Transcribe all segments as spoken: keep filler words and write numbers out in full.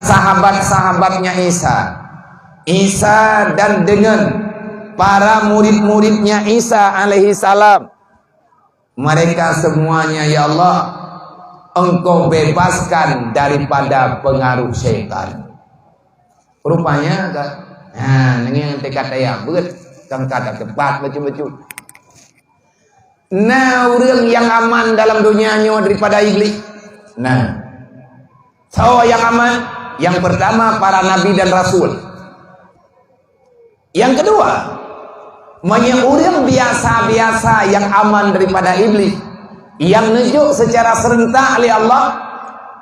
Sahabat-sahabatnya Isa, Isa dan dengan para murid-muridnya Isa alaihi salam, mereka semuanya, "Ya Allah, Engkau bebaskan daripada pengaruh syaitan." Rupanya, ka, ha, nanging teuka taya beuet, kan ka tepat bacut-bacut. Na ureuëng nyang aman dalam donya nyoe daripada Iblih? Nah, soe nyang aman? Yang pertama, para nabi dan rasul. Yang kedua, meunyoe ureuëng biasa-biasa nyang aman daripada Iblih, nyang neujok secara serentak lé Allah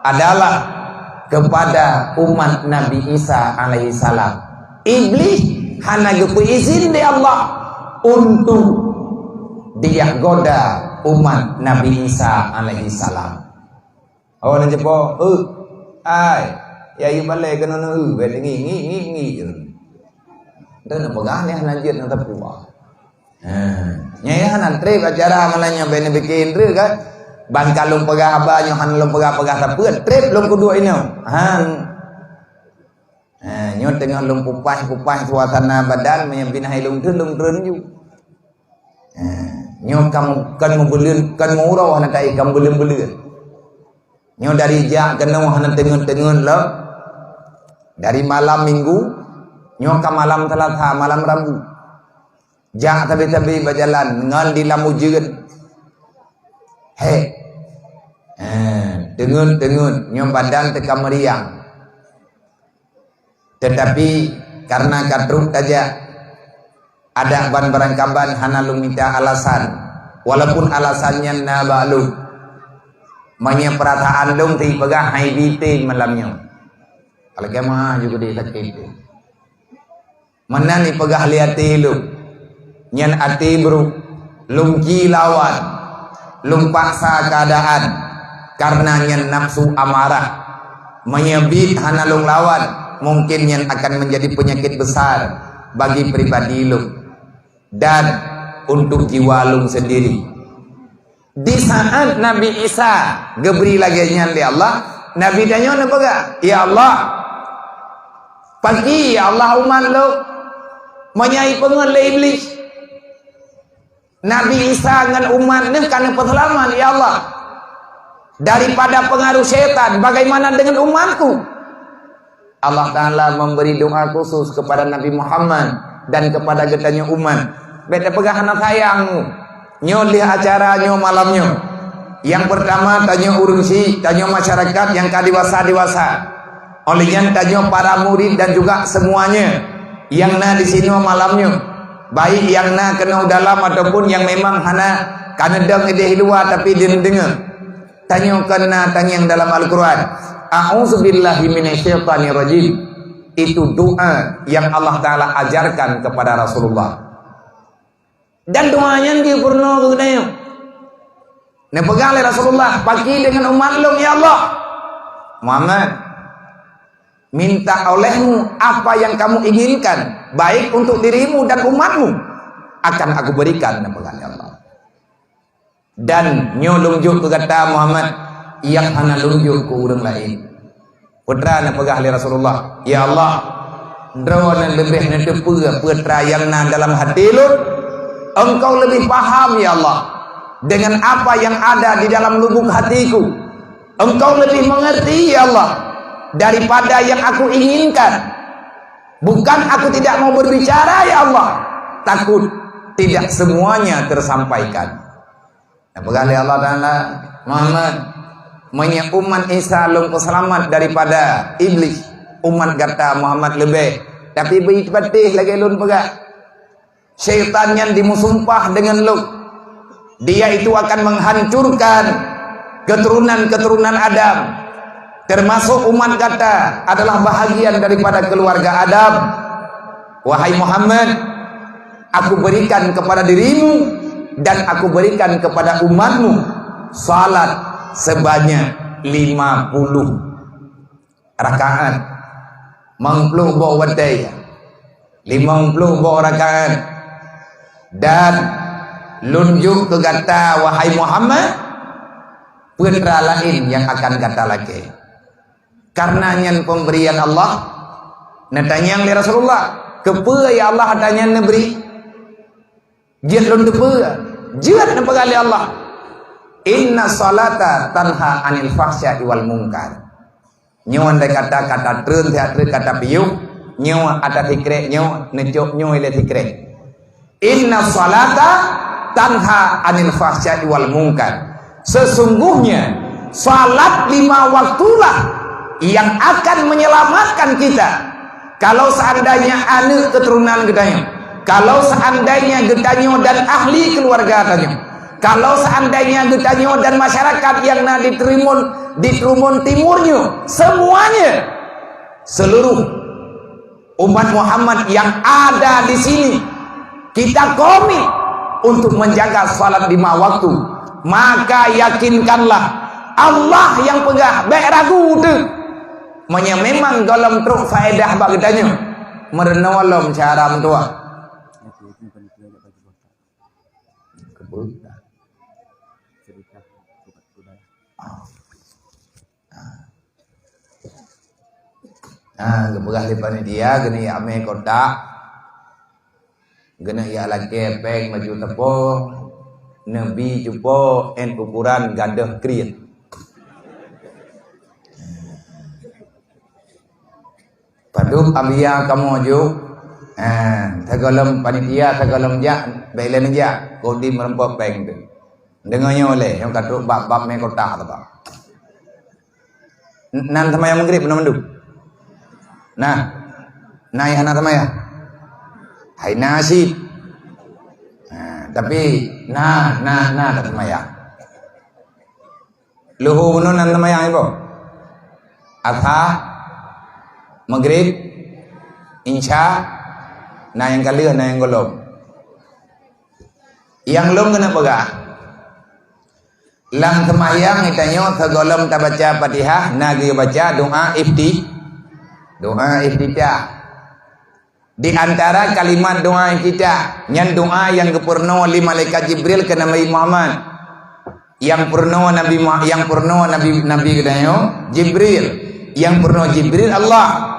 adalah kepada umat Nabi Isa alaihissalam. Iblih hana geupeu izin lé Allah untuk dia goda umat Nabi Isa alaihissalam. Awak na cepo, "Eh, ai, ya, yue balai keunoe, eh, bèk ngi, ngi, ngi, ngi." Dah na peugah ni hana jeuet na teupuah. Ha, nyan ya hana trép acara malam nyoe bèk neubikin treuk kan. Ban ka lôn peugah haba nyoe hana lôn peugah-peugah sapeue, trép lôn kuduek inoe. Ha. Ha, nyoe teungoh lôn pupaih-pupaih suasana badan, meunyoe bin hai lôn treun, lôn treun ju. Ha, nyoe ka mu-, kon meubuleuen, kon meuuroe hana tai, ka meubuleuen-buleuen. Nyoe dari jak keunoe hana teungeut-teungeut lom. Dari malam Minggu, nyoe ka malam Selasa, malam Rabu. Jak sabe-sabe bajalan ngon di lam ujeuen. Hek. Eh, teungeut-teungeut, nyoe badan teuka meriang. Tetapi, karena ka trok tajak, adak ban barangkaban hana lôn mita alasan. Walaupun alasan nyan na bak lôn. Meunyoe peurasaan lôn teupeugah hai bite malam nyoe. Kalau kiamah juga di sakit tu. Meunan ipeugah lé até lôn, nyan até brôk, lôn ci lawan, lôn paksa keuadaan, kareuna nyan nafsu amarah. Meunyoe biet hana lôn lawan, mungken nyan akan menjadi penyakit besar bagi pribadi lôn dan untuk jiwa lôn sendiri. Di saat Nabi Isa geubri lagèe nyan lé Allah, Nabi tanyoe neupeugah, "Ya Allah, pakri ya Allah umat lôn meunyoe ipeungeut lé Iblih." Nabi Isa ngon umat neuh ka neupeuseulamat, "Ya Allah, daripada peungaruh syaitan, bagaimana dengan umatku?" Allah Ta'ala memberi doa khusus kepada Nabi Muhammad dan kepada geutanyoe umat. Bèk tapeugah hana sayang. Nyoe lheueh acara nyoe malam nyoe. Nyang pertama, tanyoe ureueng syik, tanyoe masyarakat nyang ka dewasa-dewasa. Oleh nyan, tanyoe para murid dan juga semuanya nyang na di sinoe malam nyoe, baik nyang na keunoe dalam ataupun nyang memang hana ka neudong idéh luwa tapi deungoe. Tanyoe kon na tangieng dalam Al-Quran. "A'udzubillahi minasyaitonirrajim." Itu doa yang Allah Ta'ala ajarkan kepada Rasulullah. Dan doa nyan geupeurunoe keu geutanyoe. Neupeugah lé Rasulullah, "Pakri deungon umat lôn, ya Allah." Muhammad, minta olehmu apa yang kamu inginkan, baik untuk dirimu dan umatmu, akan aku berikan, neupeugah lé Allah. Dan nyoe lôn jok keu gata Muhammad, nyang hana lôn jok keu ureueng laén. Peue teuma neupeugah lé Rasulullah, "Ya Allah, droeneuh leubeh neuteupeue peue teuma nyang na dalam hati lôn. Engkau lebih paham, ya Allah, dengan apa yang ada di dalam lubuk hatiku. Engkau lebih mengerti, ya Allah, daripada yang aku inginkan. Bukan aku tidak mau berbicara, ya Allah, takut tidak semuanya tersampaikan." Neupeugah lé Allah Ta'ala, "Muhammad, meunyoe umat Isa lôn peuseulamat daripada Iblih, umat gata Muhammad leubeh, tapi beuipatéh lagèe lôn peugah. Syaitan nyan jimeusumpah deungon lôn, dia itu akan menghancurkan keturunan-keturunan Adam. Termasuk umat gata adalah bahagian daripada keluarga Adam. Wahai Muhammad, aku berikan kepada dirimu dan aku berikan kepada umatmu salat sebanyak lima puluh rakaat, limong ploh boh watèe, limong ploh boh rakaat, dan lôn jok keu gata, wahai Muhammad, peue teuma laén nyang akan gata lakèe." Karena nyan pemberian Allah, neutanyong lé Rasulullah, "Keupeue ya Allah ata nyan neubri?" Jeuet lôn teupeue, jeuet neupeugah lé Allah, "Inna salata tanha anil fahsya'i wal munkar." Nyoe andai kata ka tatreun siat treun ka tapiôh, nyoe ata sikrek nyoe neucok nyoe lé sikrek. "Inna salata tanha anil fahsya'i wal munkar." Sesungguhnya salat lima waktulah yang akan menyelamatkan kita. Kalau seandainya aneuk keuturonan geutanyoe, kalau seandainya geutanyoe dan ahli keluarga tanyoe, kalau seandainya geutanyoe dan masyarakat yang na di Tirimon, di Tirimon Timur nyoe, semuanya, seluruh umat Muhammad yang ada di sini, kita komit untuk menjaga salat lima waktu, maka yakinkanlah Allah yang peugah, bék ragu teuh. Meunyoe memang gohlom trok faedah bak geutanyoe, meurunoe lom cara meutuah. Ah, geupeugah lé panitia, geuneuk jak mè kotak, geuneuk jak lakèe péng baju teupô, neubi cupo, ét ukuran gadôh kriet. Padub abia kamoe jok, ha, sigohlom panitia, sigohlom jak, bèk lé neujak, kodi meureumpok péng teuh. Deungoe nyoe lé, nyang ka trok bab-bab mè kotak teuh. N-, nan seumayang Maghrib na mandum? Nah. Na nyang hana seumayang? Hai na cit. Nah, tapi na, na, na seumayang. Luhô bunoe nan seumayang iboh? Asar, Maghrib, Isya, na nyang ka lheueh, na nyang gohlom. Nyang lôn keuneuk peugah, lam seumayang geutanyoe sigohlom tabaca Fatihah, na geubaca doa ifti-, doa iftitah. Di antara kalimat doa iftitah, nyan doa nyang geupeurunoe lé malaikat Jibril keu Nabi Muhammad. Nyang peurunoe Nabi Muha-, nyang peurunoe Nabi, Nabi geutanyoe, Jibril. Nyang peurunoe Jibril, Allah.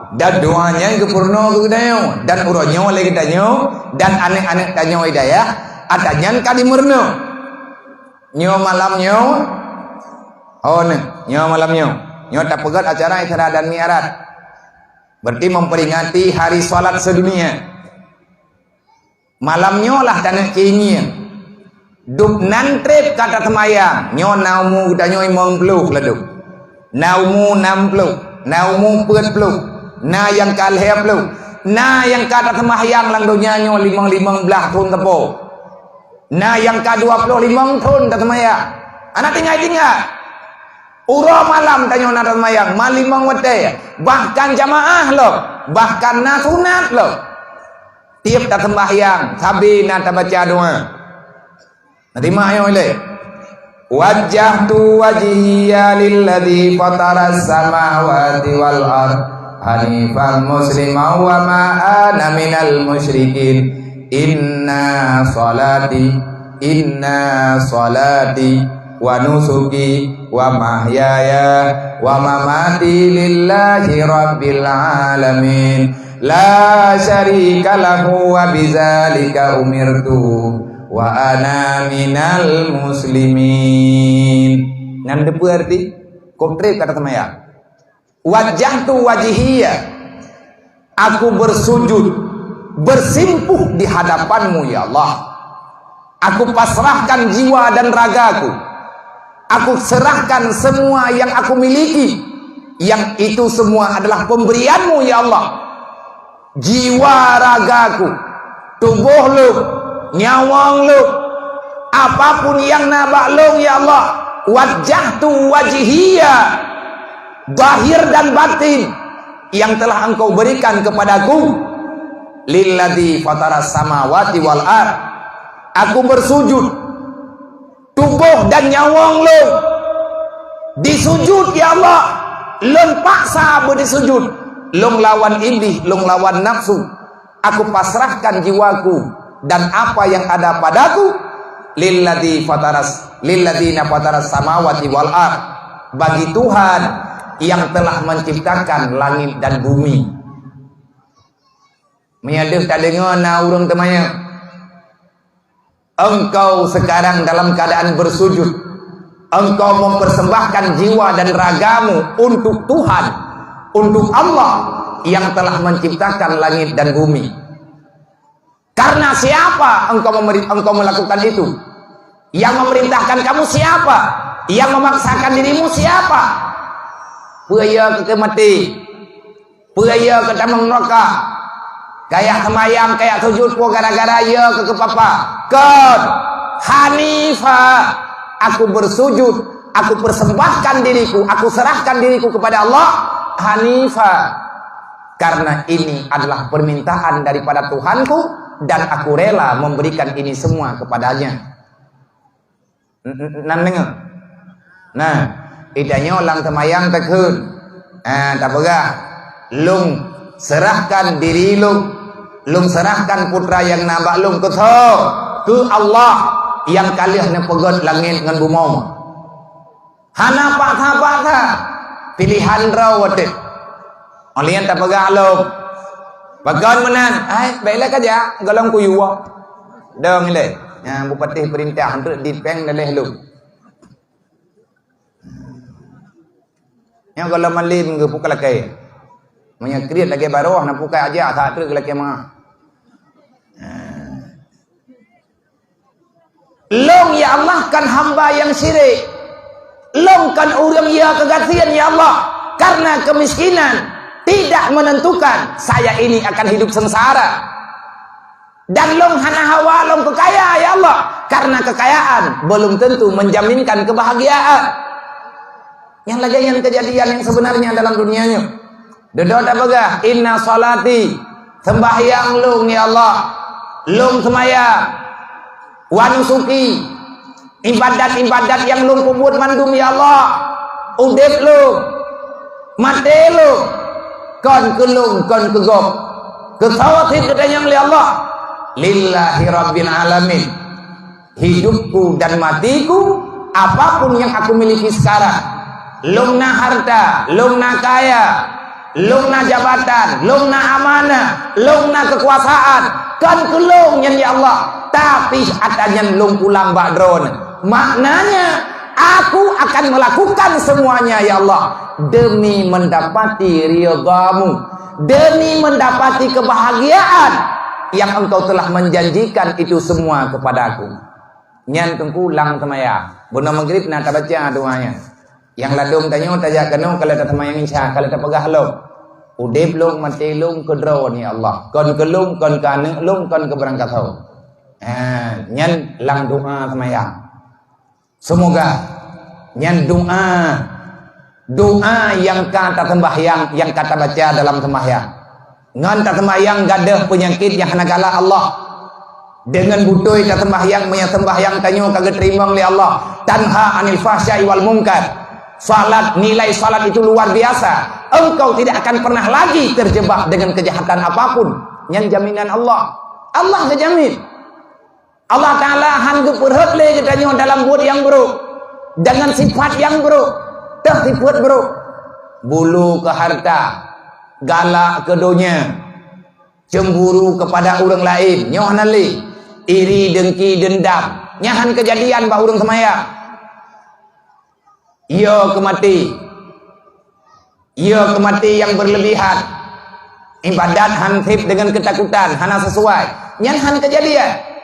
Dan doa nyan geupeurunoe keu geutanyoe, dan uroe nyoe lé geutanyoe, dan aneuk-aneuk tanyoe di dayah, ata nyan ka dimeurunoe. Nyoe malam nyoe, oh, nyoe, nyoe malam nyoe. Nyoe tapeugöt acara Isra dan Mi'raj. Berarti memperingati hari salat sedunia. Malam nyoe lah taneuk keinginan. Dub nan treb ka taseumayang, nyoe na umu geutanyoe limong ploh ladôm. Na umu nam ploh, na umu peuet ploh, na nyang ka lhèe ploh, na nyang ka taseumayang lam donya nyoe limong, limong blaih thon teupô. Na nyang ka dua ploh limong thon taseumayang. Hana tinggai-tinggai. Uroe malam tanyoe na taseumayang, ma limong watèe, bahkan jamaah lom, bahkan na sunat lom. Tiep taseumbahyang, sabe na tabaca doa. Teurimong nyoe lé. Wajjahtu wajhiya lilladzi fataras samawati wal ard hanifan musliman wa ma ana minal musyrikin. Inna salati, inna salati wa nusuki wa mahyaya wa mamati lillahi rabbil alamin. La syarika lahu wa bidzalika umirtu wa ana minal muslimin. Nyan teupeue arti? Kok treb ka taseumayang. Wajjahtu wajhiya. Aku bersujud, bersimpuh di hadapan-Mu, ya Allah. Aku pasrahkan jiwa dan ragaku. Aku serahkan semua yang aku miliki. Yang itu semua adalah pemberian-Mu, ya Allah. Jiwa ragaku, tuboh lôn, nyawöng lôn, apapun nyang na bak lôn, ya Allah, wajjahtu wajhiya, zahir dan batin, yang telah Engkau berikan kepadaku, lilladzi fataras samawati wal ard. Aku bersujud, tuboh dan nyawöng lôn disujud, ya Allah, lôn paksa beudisujud, lôn lawan iblih, lôn lawan nafsu. Aku pasrahkan jiwaku dan apa yang ada padaku lilladzi fataras, lilladzina fataras samawati wal ard, bagi Tuhan yang telah menciptakan langit dan bumi. Meunyoe deuh tadeungoe na ureuëng teumanyong, engkau sekarang dalam keadaan bersujud, engkau mempersembahkan jiwa dan ragamu untuk Tuhan, untuk Allah yang telah menciptakan langit dan bumi. Karena siapa engkau memberi, engkau melakukan itu? Yang memerintahkan kamu siapa? Yang memaksakan dirimu siapa? Peue ya keu maté? Peue ya keu tamong neraka? Kayak sembahyang, kayak sujud, peue gara-gara ya keu papa? Kon. Hanifa. Aku bersujud, aku persembahkan diriku, aku serahkan diriku kepada Allah. Hanifa. Karena ini adalah permintaan daripada Tuhanku dan aku rela memberikan ini semua kepadanya. N-, n-, nan deungoe? Nah, itanyoe lam seumayang takheun. Ah, tapeugah, "Lôn serahkan diri lôn, lôn serahkan putra nyang na bak lôn keu soe? Keu Allah nyang ka lheueh neupeugét langét ngon bumoe." Hana paksa-paksa. Pilihan droe watée. Óh lheueh nyan tapeugah lom, "Pakon meunan?" "Ai, bèk lé kajak, gohlom kuyue." Dong ilée. Nyan bupati peurintah, treuk dipéng daleh lom. Nyan gohlom malém geupeue lakée. Meunyoe kriet lagée baroh, na peue kajak, that treuk lakée ma. Lôn, ya Allah, kan hamba nyang syirik. Lôn kan ureuëng ya keugasien, ya Allah. Karena kemiskinan tidak menentukan saya ini akan hidup sengsara. Dan lôn hana hawa lôn keu kaya, ya Allah. Karena kekayaan belum tentu menjaminkan kebahagiaan. Nyang lagée nyan kejadian nyang sebenarnya dalam dunia nyoe. Dudoe tapeugah, "Inna sholati," sembahyang lôn, ya Allah. Lôn seumayang. "Wa nusuki," ibadat-ibadat nyang lôn peubuet mandum, ya Allah. Udeb lôn, maté lôn, kon keu lôn, kon keu gob. Keu soe cit geutanyong lé Allah? Lillahi rabbil alamin. Hidupku dan matiku, apapun yang aku miliki sekarang, lôn na harta, lôn na kaya, lôn na jabatan, lôn na amanah, lôn na keukuasaan, kon keu lôn nyan, ya Allah, tapi atra nyan lôn pulang bak Droeneuh. Maknanya, aku akan melakukan semuanya, ya Allah, demi mendapati ridha-Mu, demi mendapati kebahagiaan yang Engkau telah menjanjikan itu semua kepadaku. Nyan teungku lam seumayang. Bunoe Maghrib na tabaca doa nyan. Nyang ladôm tanyoe tajak keunoe ka lheueh taseumayang Isya, ka lheueh tapeugah lom, "Udeb lôn, maté lôn keu Droeneuh, ya Allah. Kon keu lôn, kon keu aneuk lôn, kon keu barangkasoe." Ha, nyan lam doa seumayang. Seumoga nyan doa, doa nyang ka taseumbahyang, nyang ka tabaca dalam seumbahyang. Ngon taseumbahyang gadôh peunyakét nyang hana galak Allah. Deungon beutôi taseumbahyang, meunyoe seumbahyang tanyoe ka geuteurimong lé Allah, tanha anil fahsya'i wal munkar. Salat, nilai salat itu luar biasa. Engkau tidak akan pernah lagi terjebak dengan kejahatan apapun. Nyan jaminan Allah. Allah geujamin. Allah Ta'ala han geupeurhot lé geutanyoe dalam buet nyang brok, dengan sifat nyang brok, teuh sifat brok. Bulu keu harta, galak keu donya, cemburu kepada ureuëng laén, nyoe hana lé. Iri, dengki, dendam, nyan han keujadian bak ureuëng seumayang. Yo keu maté. Yo keu maté nyang beureulebihan. Ibadat han sép deungon keutakutan, hana sisuai. Nyan han keujadian.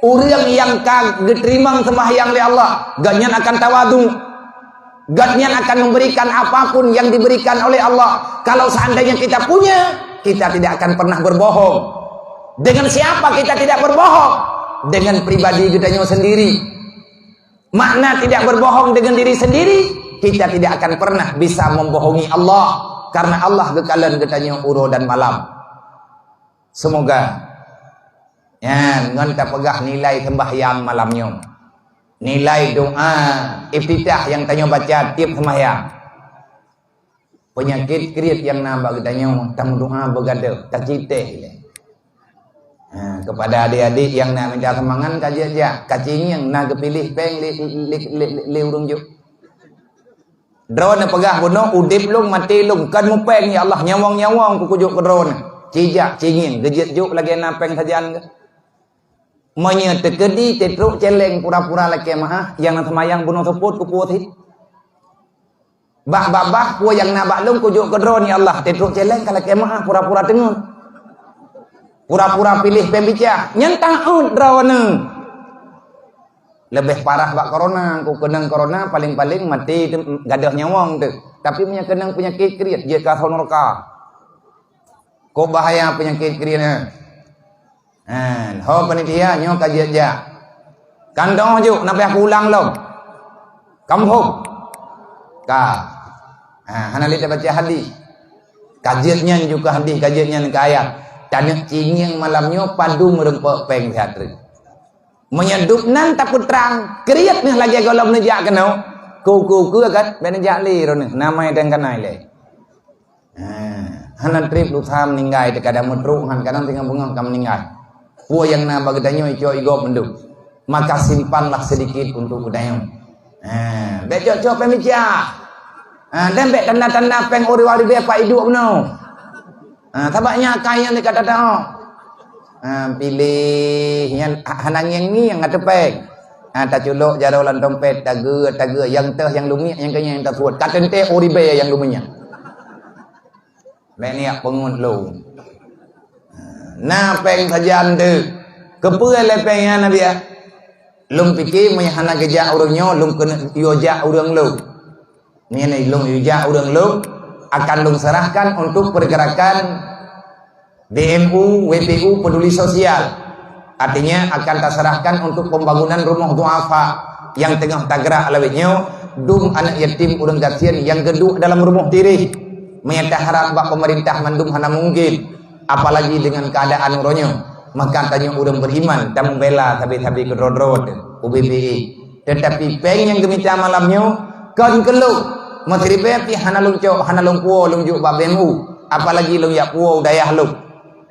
Ureuëng nyang ka geuteurimong seumbahyang lé Allah, gobnyan akan tawadhu. Gobnyan akan memberikan apapun yang diberikan oleh Allah. Kalau seandainya kita punya, kita tidak akan pernah berbohong. Dengan siapa kita tidak berbohong? Dengan pribadi geutanyoe sendiri. Makna tidak berbohong dengan diri sendiri, kita tidak akan pernah bisa membohongi Allah, karena Allah geukalon geutanyoe uroe dan malam. Semoga, nyan, ngon tapeugah nilai seumbahyang malam nyoe. Nilai doa iftitah nyang tanyoe baca tiep seumbahyang. Peunyakét kriet nyang na bak geutanyoe, tameudoa beugadôh, taciteh ilée. Ha, kepada adik-adik nyang na mita seumangat, ka jeuet jak, ka cingieng na geupiléh péng lé, lé, lé, lé, lé ureuëng jok. Droeneuh peugah bunoe, udeb lôn, maté lôn, kon mupéng, ya Allah, nyawöng-nyawöng kukujok keu droeneuh. Cijak, cingieng, geujeuet jok lagée na péng sajan geuh. Meunyoe teukeudi, teutrok céléng pura-pura lakée meu'ah, nyang na seumayang bunoe seupôt kupuwoe sit. Bah, bah, bah, peue nyang na bak lôn kujok keu droeneuh, ya Allah, teutrok céléng ka lakée meu'ah, pura-pura teungeut. Pura-pura piléh péng bicah, nyan taát droeneuh. Leubeh parah bak corona, ku keunong corona, paléng-paléng maté teu-, gadôh nyawöng teuh. Tapi meunyoe keunong peunyakét kriet, jeuet keu asoe nuraka. Kok bahaya peunyakét kriet nyan. Ha, ho panitia nyoe ka jeuet jak. Kantong juk, na payah kuulang lom. Kamoe phom. Ka. Ha, hana lé tabaca hadih. Ka jeuet nyan ju keu hadih, ka jeuet nyan keu ayat. Taneuk cingieng malam nyoe padum meureumpok péng sihat treuk. Meunyoe dub nan tapeutrang, kriet neuh lagée gohlom neujak keunoe. Ku-ku-ku kan, bék neujak lé droeneuh, na mai dan kanai lé. Ha, hana treb lusa meuninggai, teuka dan meutrok, han kadang teungoh beungoh ka meuninggai. Peue nyang na bak geutanyoe icok igop mandum. Maka simpanlah sedikit untuk geutanyoe. Ha, bék cok-cok péng meucah. Ha, dan bék tanda-tanda péng ureuëng wali bée pak iduek bunoe. Ha, sabab nyan akai nyang dikata tao. Ha, piléh nyan ha-, hana ngieng-ngieng ateueh péng. Ha, taculok jaroe lam dompet, tageue, tageue, nyang teuh nyang lumiek, nyang keu nyang tasuet. Ka teuntée uribée nyang lumiek. Bék niyak peungeut lôn. Na péng sajan teuh. Keupeue lé péng nyan, Nabi, ya? Lôn pike meunyo hana geujak ureuëng nyoe, lôn keuneuk yue jak ureuëng lôn. Meunyo lôn yue jak ureuëng lôn, akan lôn serahkan untuk pergerakan D M U, W P U, peduli sosial. Artinya akan taserahkan untuk pembangunan rumoh duafa nyang teungoh tagerak lawét nyoe, dum aneuk yatim ureuëng gasien nyang geuduek dalam rumoh tireh. Meunyo taharab bak pemerintah mandum hana mungkin, apalagi dengan keadaan uroe nyoe. Maka tanyoe ureuëng beriman dan membela sabe-sabe keudroe-droe teuh, U B B E. Tetapi péng nyang geumita malam nyoe kon keu lôn. Meusiribée pih hana lôn cok, hana lôn puwoe lôn jok bak B M U, apalagi lôn jak puwoe u dayah lôn.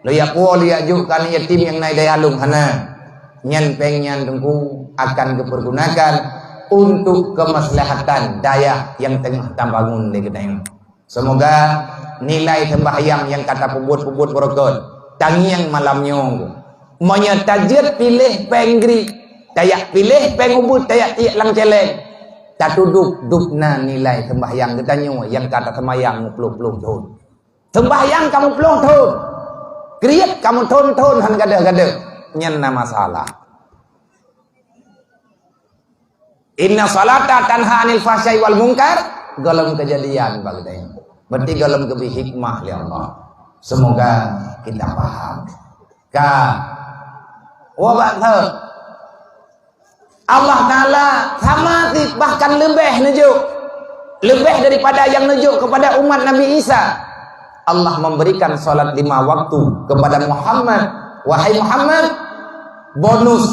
Lôn jak puwoe, lôn jak jok keu aneuk yatim nyang na i dayah lôn, hana. Nyan péng nyan Teungku akan geupeurgunakan untuk keumaslahatan dayah nyang teungoh tabangun lé geutanyoe. Seumoga nilai seumbahyang nyang ka tapeubuet-peubuet beureukat, tangieng malam nyoe. Meunyoe tajeuet piléh péng gri, tajak piléh péng ubeut, tajak tiek lam céléng, tatudub dub na nilai seumbahyang geutanyoe nyang ka taseumayang meuplôh-plôh thon. Seumbahyang ka meuplôh thon, kriet ka meuthon-thon han gadôh-gadôh, nyan na masalah. Inna salata tanha anil fahsyai wal munkar, gohlom keujadian bak geutanyoe. Berarti gohlom geubri hikmah lé Allah. Semoga kita paham. Ka. Wah, bak thot. Allah Ta'ala sama cit, bahkan leubeh neujok. Leubeh daripada nyang neujok kepada umat Nabi Isa. Allah memberikan salat lima waktu kepada Muhammad. Wahai Muhammad, bonus.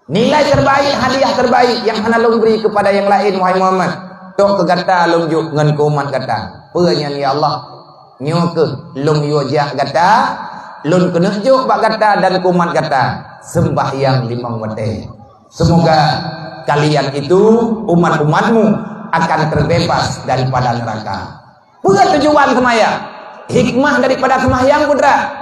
Nilai terbaik, hadiah terbaik nyang hana lôn bri kepada nyang laén, wahai Muhammad. Tok keu gata lôn jok ngon keu umat gata. Peue nyan, ya Allah? Nyoe kheueh lôn yue jak gata, lôn keuneuk jok bak gata dan keu umat gata, seumbahyang limong watée. Semoga kalian itu, umat-umatmu, akan terbebas daripada neraka. Peue tujuan seumayang? Hikmah daripada seumayang, putra.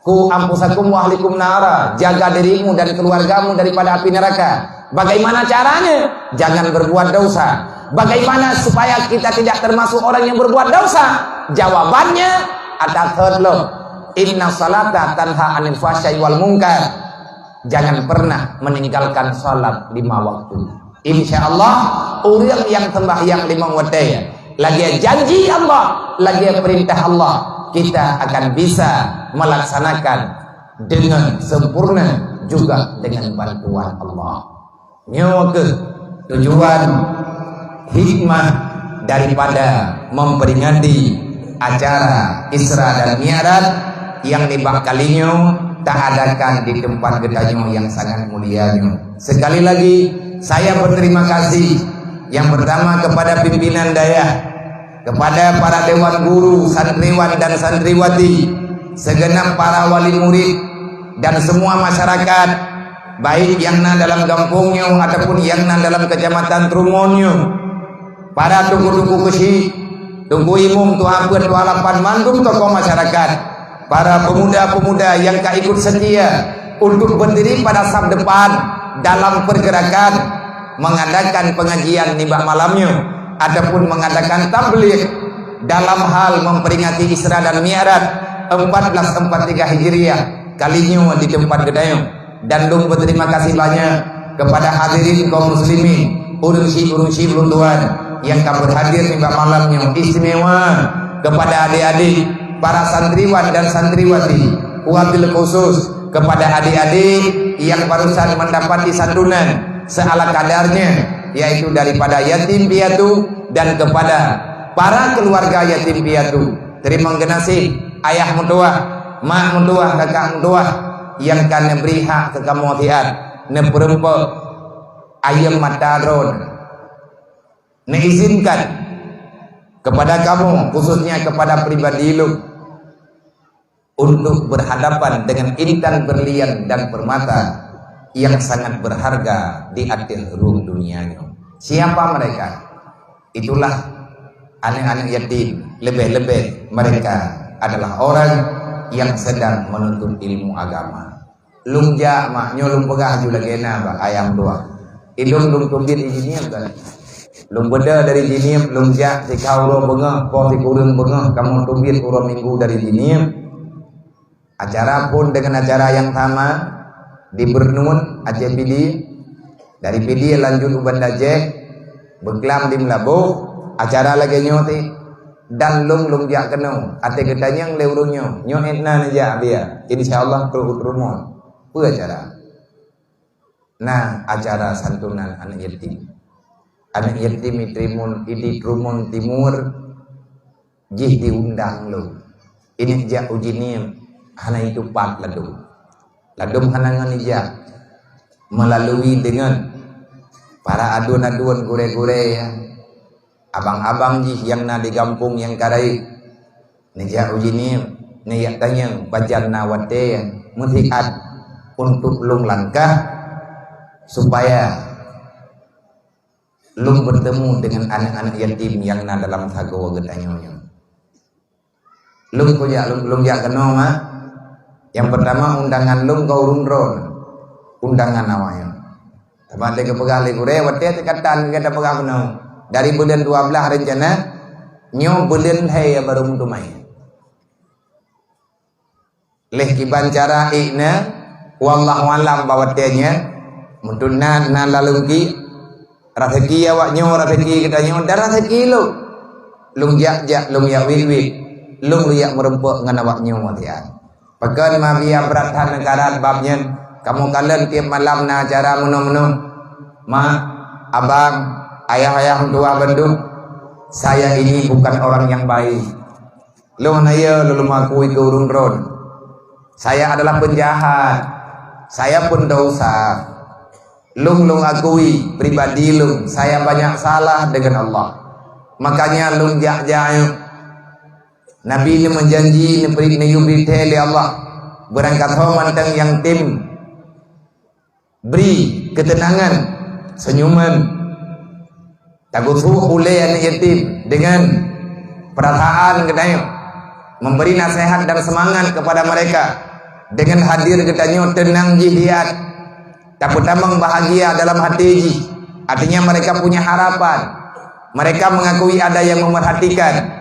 Qu anfusakum wa ahlikum nara, jaga dirimu dan keluargamu daripada api neraka. Bagaimana caranya? Jangan berbuat dosa. Bagaimana supaya kita tidak termasuk orang yang berbuat dosa? Jawabannya, ada third law. Inna salata tanha anil fahsyai wal munkar. Jangan pernah meninggalkan salat lima waktu. Insya Allah, ureuëng nyang seumbahyang limong watée, lagée janji Allah, lagée peurintah Allah, kita akan bisa melaksanakan dengan sempurna juga dengan bantuan Allah. Nyoe kheueh tujuan hikmah daripada memperingati acara Isra dan Mi'raj yang nibak kali nyoe taadakan di tempat geutanyoe yang sangat mulia nyoe. Sekali lagi, saya berterima kasih yang pertama kepada pimpinan dayah, kepada para dewan guru, santriwan dan santriwati, segenap para wali murid, dan semua masyarakat, baik yang na dalam gampông nyoe ataupun yang na dalam kecamatan Trumon nyoe. Para teungku-teungku keuchik, teungku imum, tuha peuet, tuha lapan, mandum tokoh masyarakat, para pemuda-pemuda yang ka ikut setia untuk berdiri pada saf depan dalam pergerakan mengadakan pengajian nibak malam nyoe ataupun mengadakan tabligh dalam hal memperingati Isra dan Mi'raj empat belas empat tiga Hijriah kali nyoe di tempat geutanyoe. Dan lôn berterima kasih banyak kepada hadirin kaum muslimin, ureueng chik, ureueng chik lôn tuan, nyang ka berhadir nibak malam nyoe, istimewa kepada adik-adik, para santriwan dan santriwati, wabil khusus kepada adik-adik yang barusan mendapati santunan seala kadarnya, yaitu daripada yatim piatu dan kepada para keluarga yatim piatu. Teurimong geunaséh ayah meutuwah, mak meutuwah, kakak meutuwah nyang ka neubri hak keu kamoe siat, neupeureumpok ayeuem mata droe. Neuizinkan kepada kamoe, khususnya kepada pribadi lôn, untuk berhadapan dengan intan berlian dan permata yang sangat berharga di ateueh rueng dunia nyoe. Siapa mereka? Itulah aneuk-aneuk yatim, leubeh-leubeh mereka adalah orang yang sedang menuntut ilmu agama. Lôn jak, mak, nyoe lôn peugah aju lagée na bak ayah meutuwah. Ilôn lôn teubiet i Jeunieb kan. Lôn beudôh dari Jeunieb, lôn jak sikha uroe beungoh, poh sikureueng beungoh, kamoe teubiet uroe Minggu dari Jeunieb. Acara pun dengan acara yang sama di Bernun, Aceh Pidie. Dari Pidie lanjut u Banda Aceh, beuklam di Meulaboh, acara lagée nyoe teuh. Dan lôn, lôn jak keunoe, até geutanyong lé ureueng nyoe, nyoe ék na neujak biya, insya Allah trok u Trumon. Peue acara? Na acara santunan aneuk yatim. Aneuk yatim i Trumon, i di Trumon Timur, jih diundang lôn. Ineuk jak u Jeunieb, hana itupat ladôm. Ladôm hana ngon ijak. Melalui deungon para aduen-aduen, gurée-gurée, ya. Abang-abang jih nyang na di gampông nyang ka rayeuk, neujak u Jeunieb, neujak tanyong pajan na watée meusiat untuk lôn langkah supaya lôn beutemu dengan aneuk-aneuk yatim nyang na dalam sagoe geutanyoe nyoe. Lôn kujak, lôn, lôn jak keunoe, mak. Nyang peurtama undangan lôn keu ureueng droe, undangan awaknyan. Teuma lé geupeugah lé gurée, watée teuka tan gata peugah keunoe, dari buleuen dua blaih reuncana, nyoe buleuen lhée barô meuteumé. Leh kiban cara ék na, wallahu alam bak watée nyan, meuteuna na laleueng ki, raseuki awaknyoe, raseuki geutanyoe, dan raseuki lôn. Lôn jak-jak, lôn jak wit-wit, lôn lôn jak meurumpok ngon awaknyoe watée nyan. Pakon ma biya brat that neukarat bab nyan, kamoe kalon tieb malam na acara meunoe-meunoe. Mak, abang, ayah-ayah meutuwah bandum, saya ini bukan orang yang baik. Lôn hana yo lôn meuakui keu ureueng droe. Saya adalah penjahat. Saya pendosa. Lôn, lôn akui pribadi lôn, saya banyak salah dengan Allah. Makanya lôn jak-jak nyoe. Nabi neumeujanji neubri, neuyue bri thée lé Allah. Beurangkasoe mantong nyang tem bri keuteunangan, seunyuman, tageusuek ulée aneuk yatim deungon peurasaan geutanyoe, memberi nasihat dan semangat kepada mereka dengan hadir geutanyoe teunang jih hiat, tapeutamong bahagia dalam hati jih. Artinya mereka punya harapan, mereka mengakui ada yang memerhatikan.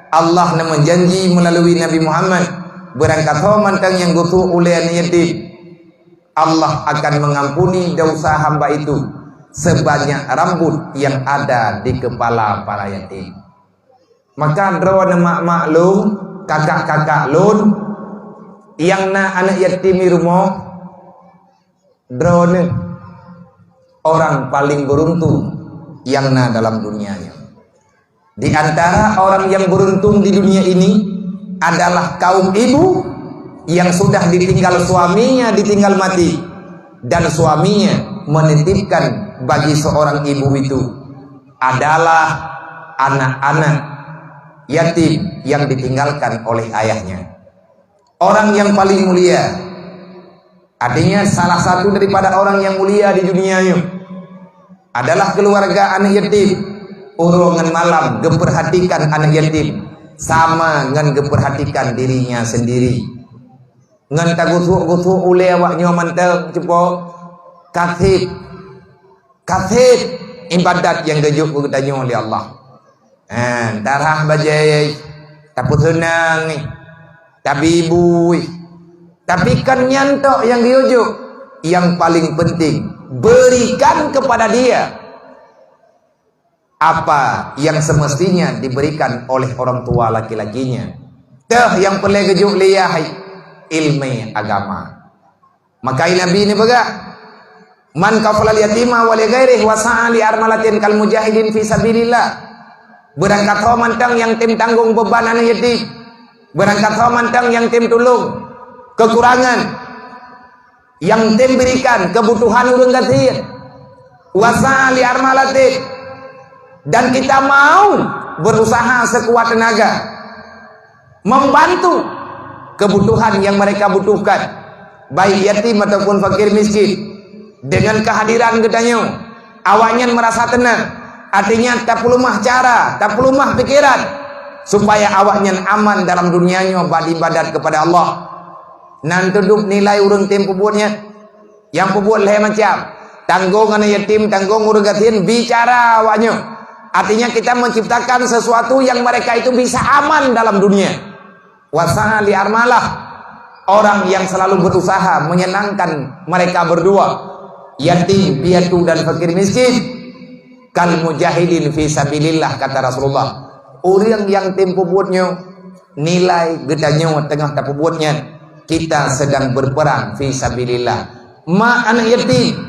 Allah neumeujanji melalui Nabi Muhammad, beurangkasoe mantong nyang geusuek ulée aneuk yatim, Allah akan mengampuni dosa hamba itu sebanyak rambut yang ada di kepala para yatim. Maka droeneuh mak-mak lôn, kakak-kakak lôn, nyang na aneuk yatim di rumoh, droeneuh orang paling beruntung nyang na dalam dunia nyoe. Di antara orang yang beruntung di dunia ini adalah kaum ibu yang sudah ditinggal suaminya, ditinggal mati, dan suaminya menitipkan bagi seorang ibu itu adalah anak-anak yatim yang ditinggalkan oleh ayahnya. Orang yang paling mulia, artinya salah satu daripada orang yang mulia di dunia nyoe adalah keluarga aneuk yatim. Uroe ngon malam geupeurhatikan aneuk yatim sama ngon geupeurhatikan dirinya sendiri. Ngon tagusuk-gusuk ulée awak nyoe mantong cupo kaseb, kaseb ibadat nyang geujok keu geutanyoe lé Allah. Ha, tarah bajée, tapeuseunang, tabibu. Tapi kan nyan tok nyang geujok. Yang paling penting, berikan kepada dia apa yang semestinya diberikan oleh orang tua laki-lakinya. Teuh nyang peureulée geujok lé yah hai ilmu agama. Maka Nabi ni peugah, "Man kafalal yatima wa li ghairihi wa sa'a li armalatin kal mujahidin fi sabilillah." Beurangkat ho mantong nyang tem tanggong beuban aneuk yatim. Beurangkat ho mantong nyang tem tulông keukurangan, nyang tem berikan keubutuhan ureuëng gasien. Wa sa'a li armalatin. Dan kita mau berusaha sekuat tenaga membantu kebutuhan yang mereka butuhkan, baik yatim ataupun fakir miskin. Dengan kehadiran geutanyoe, awaknyan merasa tenang. Artinya, tapeuleumah cara, tapeuleumah pikiran, supaya awaknyan aman dalam dunia nyoe bak ibadat kepada Allah. Nan teudup nilai ureuëng tem peubuet nyan. Nyang peubuet lhée macam, tanggong aneuk yatim, tanggong ureuëng gasien, bicara awaknyoe. Artinya, kita menciptakan sesuatu yang mereka itu bisa aman dalam dunia. Wa sa'a li armalah, orang yang selalu berusaha menyenangkan mereka berdua, yatim piatu dan fakir miskin. Kal mujahidin fi sabilillah, kata Rasulullah. Ureuëng nyang tem peubuet nyoe, nilai geutanyoe teungoh tapeubuet nyan, kita sedang berperang fi sabilillah. Mak aneuk yatim,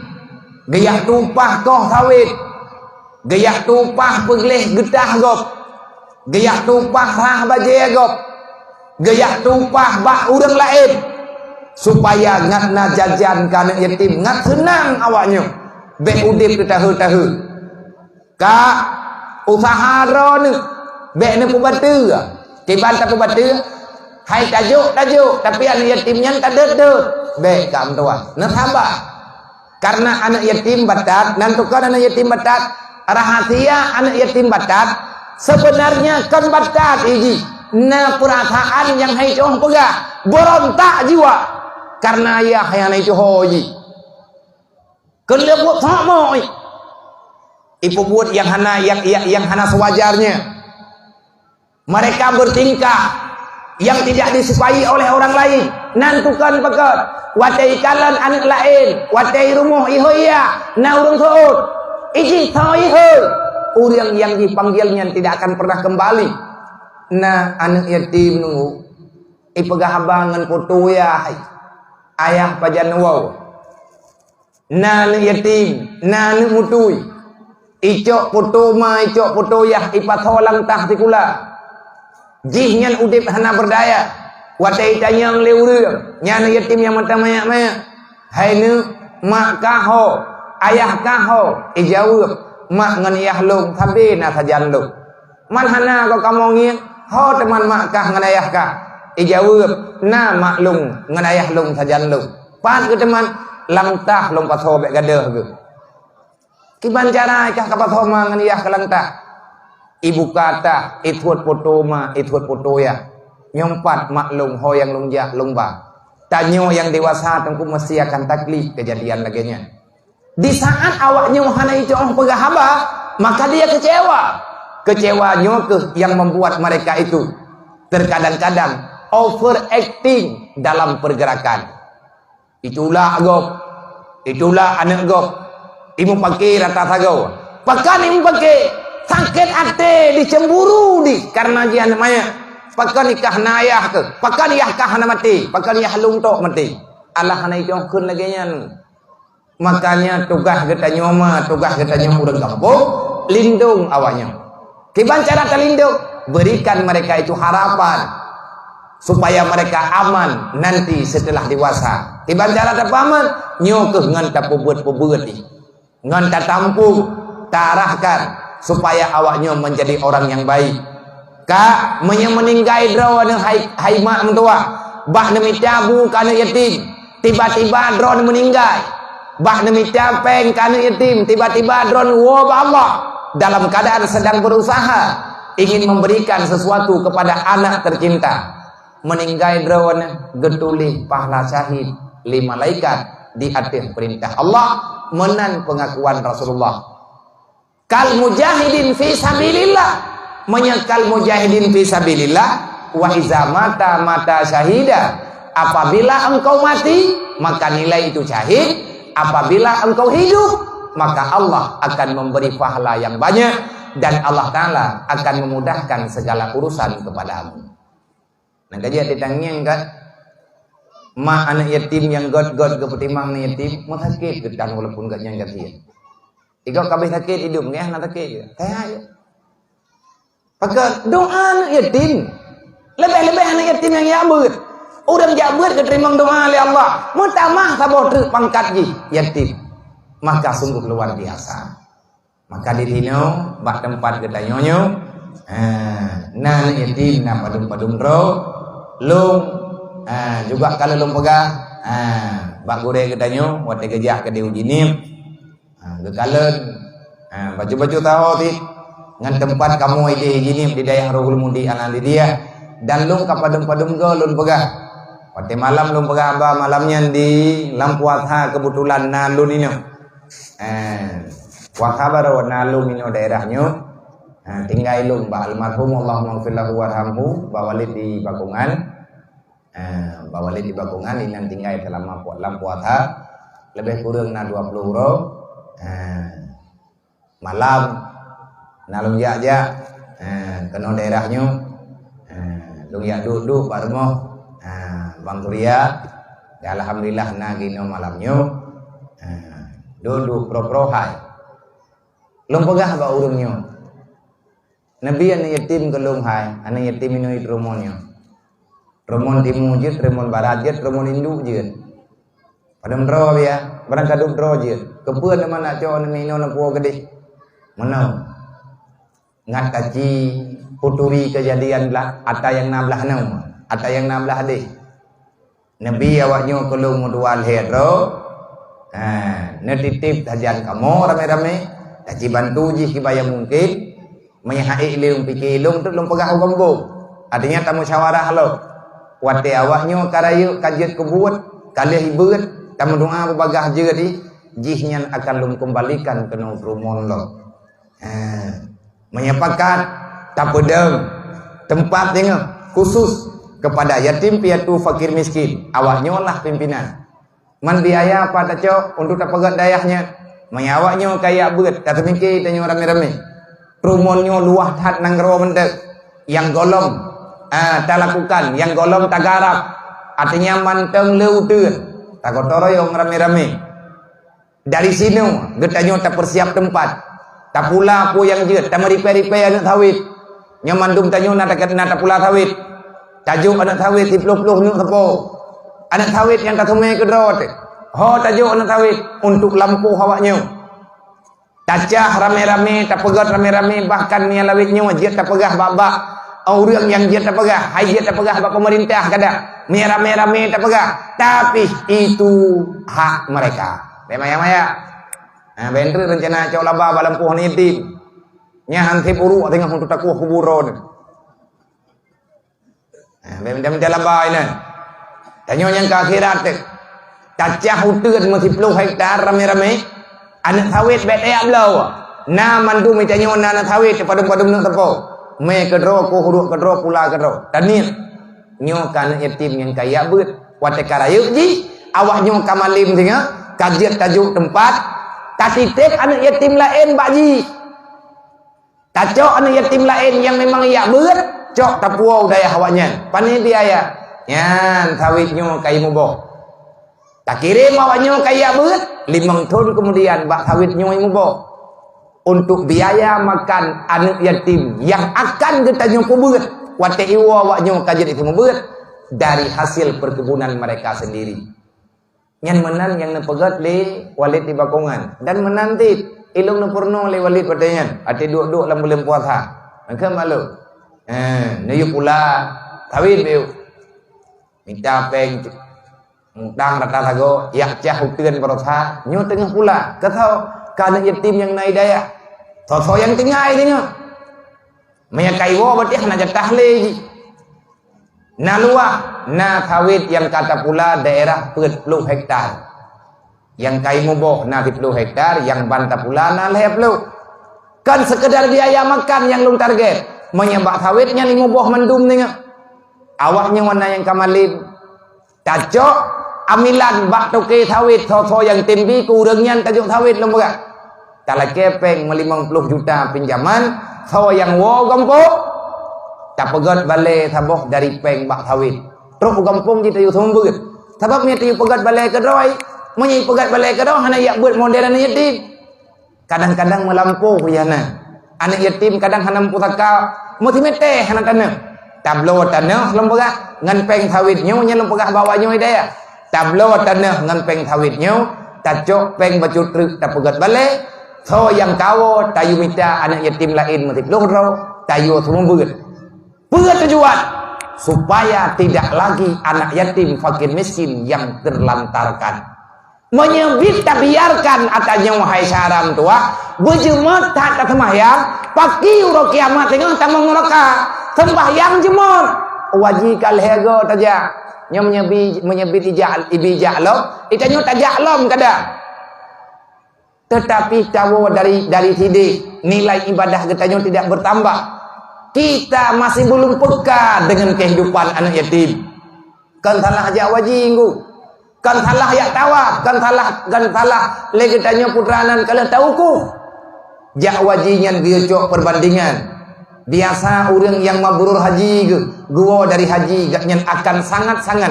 geuyah tupah koh sawét, geuyah tupah peugleh geutah gob, geuyah tupah rhah bajée gob, geuyah tupah bak ureuëng laén, supaya ngat na jajan keu aneuk yatim, ngat seunang awaknyoe bék udeb teutahe-tahe. Ka usaha droeneuh, bék neupeubateue. Kiban tapeubateue, hai tajok-tajok, tapi aneuk yatim nyan tadot-dot. Bék ka meutuah, neusaba. Karena aneuk yatim batat, nan tukon aneuk yatim batat, rahasia aneuk yatim batat, sebenarnya kon batat iji, na peurasaan nyang hai coh peugah, beurontak jiwa. Karena ayah nyang hai coh iji. Keuneuk buet sama, ipeubuet nyang hana, nyang, nyang, nyang hana sewajarnya. Mereka bertingkah yang tidak disukai oleh orang lain. Nan tukon peugah, watée ikalon aneuk laén, watée rumoh ihoi ya, na ureuëng seuôt. Iji tho ihoi. Ureuëng yang dipanggil nyan tidak akan pernah kembali. Na aneuk yatim nunggu, ipeugah haba ngon poto ya, hai. Ayah pajan wow. Na aneuk yatim, na aneuk mutui. Icok poto ma, icok poto yah, ipasoe lam tah sikula. Jih nyan udeb hana beurdaya. Watée itanyong lé ureuëng, nyan aneuk yatim nyang mata manyak-manyak. "Hai neuk, mak kah ho, ayah kah ho?" Ijaweueb, "Mak ngon yah lôn sabe na sajan lôn." "Man hana kah kamoe ngieng, ho teuman mak kah ngon ayah kah?" Ijaweueb, "Na mak lôn ngon ayah lôn sajan lôn." "Pat keuh teuman?" "Lam tah lôn pasoe bék gadôh geuh." "Kiban cara kah kapasoe ma ngon yah kah lam tah?" Ibuka tah, ituet poto ma, ituet poto yah. "Nyoe pat mak lôn, ho nyang lôn jak lôn ba. Tanyoe nyang dewasa teungku meusti akan taklid keujadian lagée nyan. Di saat awak nyoe hana icok peugah haba, maka dia kecewa. Kecewa nyoe keuh nyang membuat mereka itu terkadang-kadang overacting dalam pergerakan. Itulak gob, itulak aneuk gob, imupake rata sagoe. Pakon imupake? Sakét até, dicemburu di karena jih aneuk manyak. Pakon ikah na ayah keuh? Pakon yah kah hana maté? Pakon yah lôn tok maté?" Allah hana icok kheun lagée nyan. Makanya tugaih geutanyoe ma, tugaih geutanyoe ureuëng gampông, lindong awaknyoe. Kiban cara talindong, berikan mereka itu harapan supaya mereka aman nanti setelah dewasa. Kiban cara tapeuaman, nyoe keuh ngon tapeubuet-peubuet jih. Ngon tatampung, taarahkan supaya awaknyoe menjadi orang yang baik. Ka, meunyoe meuninggai droeneuh hai, hai mak meutuwah, bak neumita bu keu aneuk yatim, tiba-tiba droeneuh meuninggai. Bak neumita péng keu aneuk yatim, tiba-tiba droeneuh woe bak Allah. dalam keadaan sedang berusaha ingin memberikan sesuatu kepada anak tercinta. Meuninggai droeneuh geutuléh pahala syahid lé malaikat di ateueh peurintah Allah, meunan peungakuan Rasulullah. Kal mujahidin fi sabilillah. Meunyoe kal mujahidin fi sabilillah, wa iza mata mata syahida. Apabila engkau mati, maka nilai itu syahid. Apabila engkau hidup, maka Allah akan memberi pahala yang banyak dan Allah Taala akan memudahkan segala urusan kepadamu. Nyang ka jeuet ditangieng kat mak aneuk yatim nyang göt-göt geupeutimang aneuk yatim, meusakét geutanyoe walaupun gobnyan gasien. Igoe ka abéh sakét idup, ngieng hana sakét. Kaya aja. Pakat doa aneuk yatim. Lebih-lebih aneuk yatim nyang jak beuet. Ureueng jak beuet geuteurimong doa lé Allah. Meutamah saboh treuk pangkat jih yatim. Maka sungguh luar biasa. Maka di sinoe bak teumpat geutanyoe nyoe, ha, na aneuk yatim na padum-padum droe, lôn, ha, juga ka lôn peugah, ha, bak gurée geutanyoe watée geujak keudeh u Jeunieb, ha, geukalon, ha, baju-baju taho cit ngon teumpat kamoe ideh Jeunieb di dayah Ruhul Mudi Al-Alidiyah, dan lôn ka padum-padum goe lôn peugah. Watée malam lôn peugah haba malam nyan di lam puasa keubeutulan na lôn inoe. Eh, wa khabar wa nalu mino daerah nyoe. Eh, tinggai lôn bak almarhum Allahumma ghfir lahu warhamhu, bak Walid di Bakongan. Eh, bak Walid di Bakongan inan tinggai selama pu-, lam puasa lebih kurang na dua puluh uroe. Eh, malam na lôn jak-jak, eh, keunoe daerah nyoe. Eh, lôn jak duek-duek bak rumoh, eh, Bang Surya. Ya, alhamdulillah na ginoe malam nyoe. Eh, duek-duek pro-pro hai. Lôn peugah bak ureueng nyoe, neubi aneuk yatim keu lôn hai, aneuk yatim inoe di Trumon nyoe. Trumon timu jeuet, Trumon barat jeuet, Trumon induk jeuet. Padum droe biya, barang kadum droe jeuet. Keupeue teuma nak cok aneuk inoe neupuwoe keudeh? Meunoe. Ngat kaci peuturi keujadian blah, ata nyang na blah nyoe, ata nyang na blah deh. Neubi awak nyoe keu lôn meudua lhèe droe, ha, neutitip sajan kamoe ramé-ramé, tajibantu jih kiban nyang mungken. Meunyo hana ék lôn pike lôn, teuk lôn peugah u gampông. Artinya tamusyawarah lom. Watèe awak nyoe ka rayeuk, ka jeuet keu buet, ka lheueh beuet, tameudoa beubagaih jeuet jih, jih nyan akan lôn keumbalikan keunoe u Trumon lom. Ha, meunyo pakat, tapeudong teumpat singoh khusus keupada yatim piatu fakir miskin. Awak nyoe lah pimpinan. Man biaya pat tacok untuk tapeugöt dayah nyan. Meunyo awak nyoe ka jak beuet, tateumike tanyoe ramé-ramé. Trumon nyoe luwah that nanggroe mantong. Nyang gohlom, ah, talakukan, nyang gohlom tagarap. Artinya mantong le uteuen. Tagoto royong ramé-ramé. Dari sinoe geutanyoe tapeusiap teumpat, tapula peue nyang jeuet, tameuripèe-ripèe aneuk sawét. Nyoe mandum tanyoe na taket, na tapula sawét. Tajok aneuk sawét siploh-ploh neuk sapo. Aneuk sawét nyang taseumè keudroe teuh. Ho tajok aneuk sawét untuk lampôh awak nyoe. Tacah ramé-ramé, tapeugöt ramé-ramé, bahkan meunyo lawét nyoe jeuet tapeugah bak-bak ureueng nyang jeuet tapeugah, hai jeuet tapeugah bak peumeurintah kadang. Meunyo ramé-ramé tapeugah, tapi itu hak mereka. Bèk maya-maya. Ha, bèk treuk reuncana cok laba bak lampôh aneuk yatim. Nyan han sép uruek teungoh untuk takueh kubu droe. Ha, bèk mita-mita laba inan. Tanyoe nyang keu akhirat teuh. Tacah uteuen meusiploh hektar ramé-ramé. Aneuk sawét bèk tajak bloe. Na mandum tanyoe na aneuk sawét padum-padum neuk sapo. Mè keudroe, kueh uruek keudroe, pula keudroe. Taniet. Nyoe ka aneuk yatim nyang ka jak beuet. Watèe ka rayeuk jih, awak nyoe ka malém singoh, ka jeuet tajok teumpat, tatitép aneuk yatim laén bak jih. Tacok aneuk yatim laén nyang memang jak beuet, cok tapuwoe u dayah awak nyan. Pane biaya? Nyan sawét nyoe ka imuboh. Takirém awak nyoe ka jak beuet, limong thon keumudian bak sawét nyoe imuboh. Untuk biaya makan aneuk yatim nyang akan geutanyoe peubeuet watèe iwoe awak nyoe ka jeuet ipeubeuet dari hasil perkebunan mereka sendiri. Nyan meunan nyang neupeugöt lé Walid di Bakongan. Dan meunan cit, ilôn neupeurunoe lé Walid watèe nyan, watèe duek-duek lam buleuen puasa. Maka malu. Eh, neuyue pula sawét beu. Mita pèng mutang rata sagoe, jak cah uteuen baroesa, nyoe teungoh pula. Keu soe? Keu aneuk yatim nyang na di dayah. Soe-soe nyang tinggai deungoe. Meunyo ka iwoe berarti hana jatah lé jih. Na luwah, na sawét nyang ka tapula daerah peuet ploh hektar. Nyang ka imuboh na siploh hektar, nyang ban tapula na lhèe ploh. Kon sekedar biaya makan nyang lôn target. Meunyo bak sawét nyan imuboh mandum deungoe. Awak nyoe na nyang ka malém. Tacok amilan bak toke sawét, soe-soe nyang tem bi keu ureueng nyan tajok sawét lom peugah. Talakèe péng meulimong ploh juta pinjaman, soe nyang woe gampông, tapeugöt balèe saboh dari péng bak sawét. Trok u gampông jih tayue seumeubeuet. Sabab meunyo tayue peugöt balèe keudroe, meunyo ipeugöt balèe keudroe hana ijak beuet modern yatim. Kadang-kadang meulampôh, ya na. Aneuk yatim kadang hana meupusaka, meusimeutée hana tanoh. Tabloe tanoh lom peugah ngon péng sawét nyoe nyang lom peugah bak awak nyoe dayah. Tabloe tanoh ngon péng sawét nyoe, tacok péng bacut treuk tapeugöt balèe, soe nyang ka woe tayue mita aneuk yatim laén meusiploh droe, tayue seumeubeuet. Peue tujuan? Supaya tidak lagi anak yatim fakir miskin yang terlantarkan. Meunyo bit tabiarkan ata nyoe hai syaram tuah, beujeumot that taseumahyang, paki uroe kiamat teungoh tamong neuraka. Seumbahyang jeumot, waji ka lhèe go tajak. Nyoe meunyo bi, meunyo bit ijak, ibi jak lom, itanyoe tajak lom kada. Tetapi tawoe dari, dari sideh, nilai ibadah geutanyoe tidak bertambah. Kita masih belum peka dengan kehidupan anak yatim. Kon salah jak waji nggu. Kon salah jak tawaf, kon salah, kon salah lé geutanyoe putra nan ka lheueh tawukuf. Jak waji nyan geuyue cok perbandingan. Biasa ureueng nyang mabrur haji geu-, geuwoe dari haji geuh nyan akan sangat-sangat,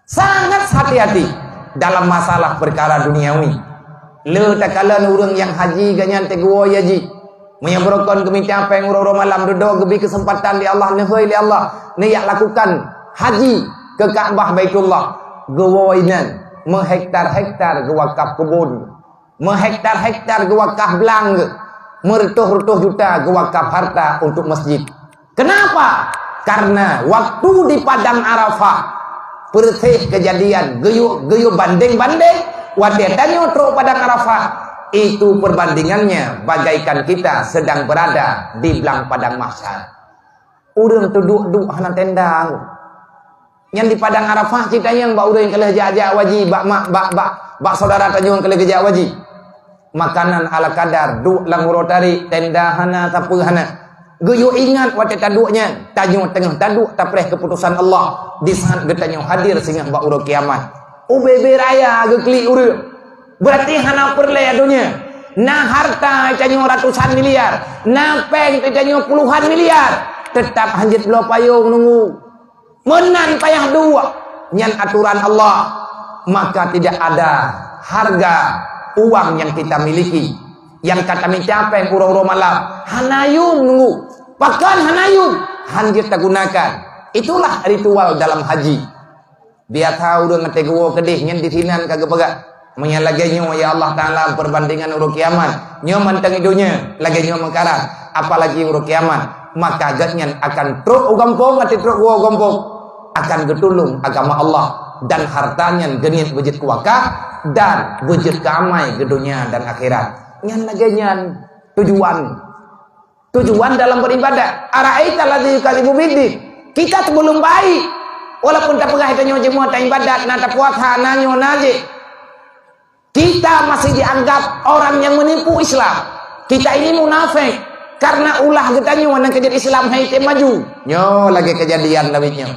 sangat hati-hati dalam masalah perkara duniawi. Le takalon ureueng nyang haji geuh nyan teugeuwoe ya jih. Meunyoe beurukon geumita péng uroe-uroe malam dudoe geubi keuseumpatan lé Allah, neuhôi lé Allah, neujak lakukan haji keu Ka'bah Baitullah, geuwoe inan, meuhektar-hektar geuwakaf keubon, meuhektar-hektar geuwakaf blang, meureutoh-reutoh juta geuwakaf harta untuk masjid. Kenapa? Karena waktu di Padang Arafah, persis kejadian geuyue, geuyue bandeng-bandeng, watée tanyoe trok Padang Arafah, itu perbandingannya bagaikan kita sedang berada di blang Padang Mahsyar. Ureueng teuduek-duek hana tenda. Nyan di Padang Arafah cit tanyong bak ureueng nyang ka lheueh jak-jak waji, bak mak, bak, bak, bak saudara tanyoe nyang ka lheueh geujak waji. Makanan ala kadar, duek lam uroe tarék, tenda hana, sapeue hana. Geuyue ingat watée taduek nyan, tanyoe teungoh taduek tapreh keuputosan Allah di saat geutanyoe hadir singoh bak uroe kiamat. Ubé-bé raya geuklik ureueng. Berarti hana peureulée donya. Na harta tanyoe ratusan miliar, na péng tanyoe puluhan miliar, teutap hanjeuet bloe payong nunggu. Meunan payah duek, nyan atoran Allah, maka tidak ada harga uang yang kita miliki. Nyang ka tamita péng uroe-uroe malam, hana yum nunggu. Pakon hana yum? Hanjeuet tagunakan. Itulah ritual dalam haji. Biasa ureueng até geuwoe keudeh nyan disinan ka geupeugah. Meunyo lagée nyoe, ya Allah Taala, perbandingan uroe kiamat, nyoe mantong i donya lagée nyoe meukarat, apalagi uroe kiamat, maka geuhnyan akan trok u gampông, até trok u gampông, akan geutulông agama Allah, dan harta nyan geuniet beujeuet keu wakaf dan beujeuet keu amai keu donya dan akhirat. Nyan lagée nyan tujuan. Tujuan dalam beribadah. Ara'aita alladzi yukadzibu biddin. Kita sebelum baik. Walaupun tapeugah tanyoe jeumeuh, taibadat, na tapuasa, na nyoe, na jih. Kita masih dianggap orang yang menipu Islam. Kita ini munafik. Karena ulah geutanyoe nyang keujeuet Islam hai tem maju. Nyoe lagée kejadian lawét nyoe.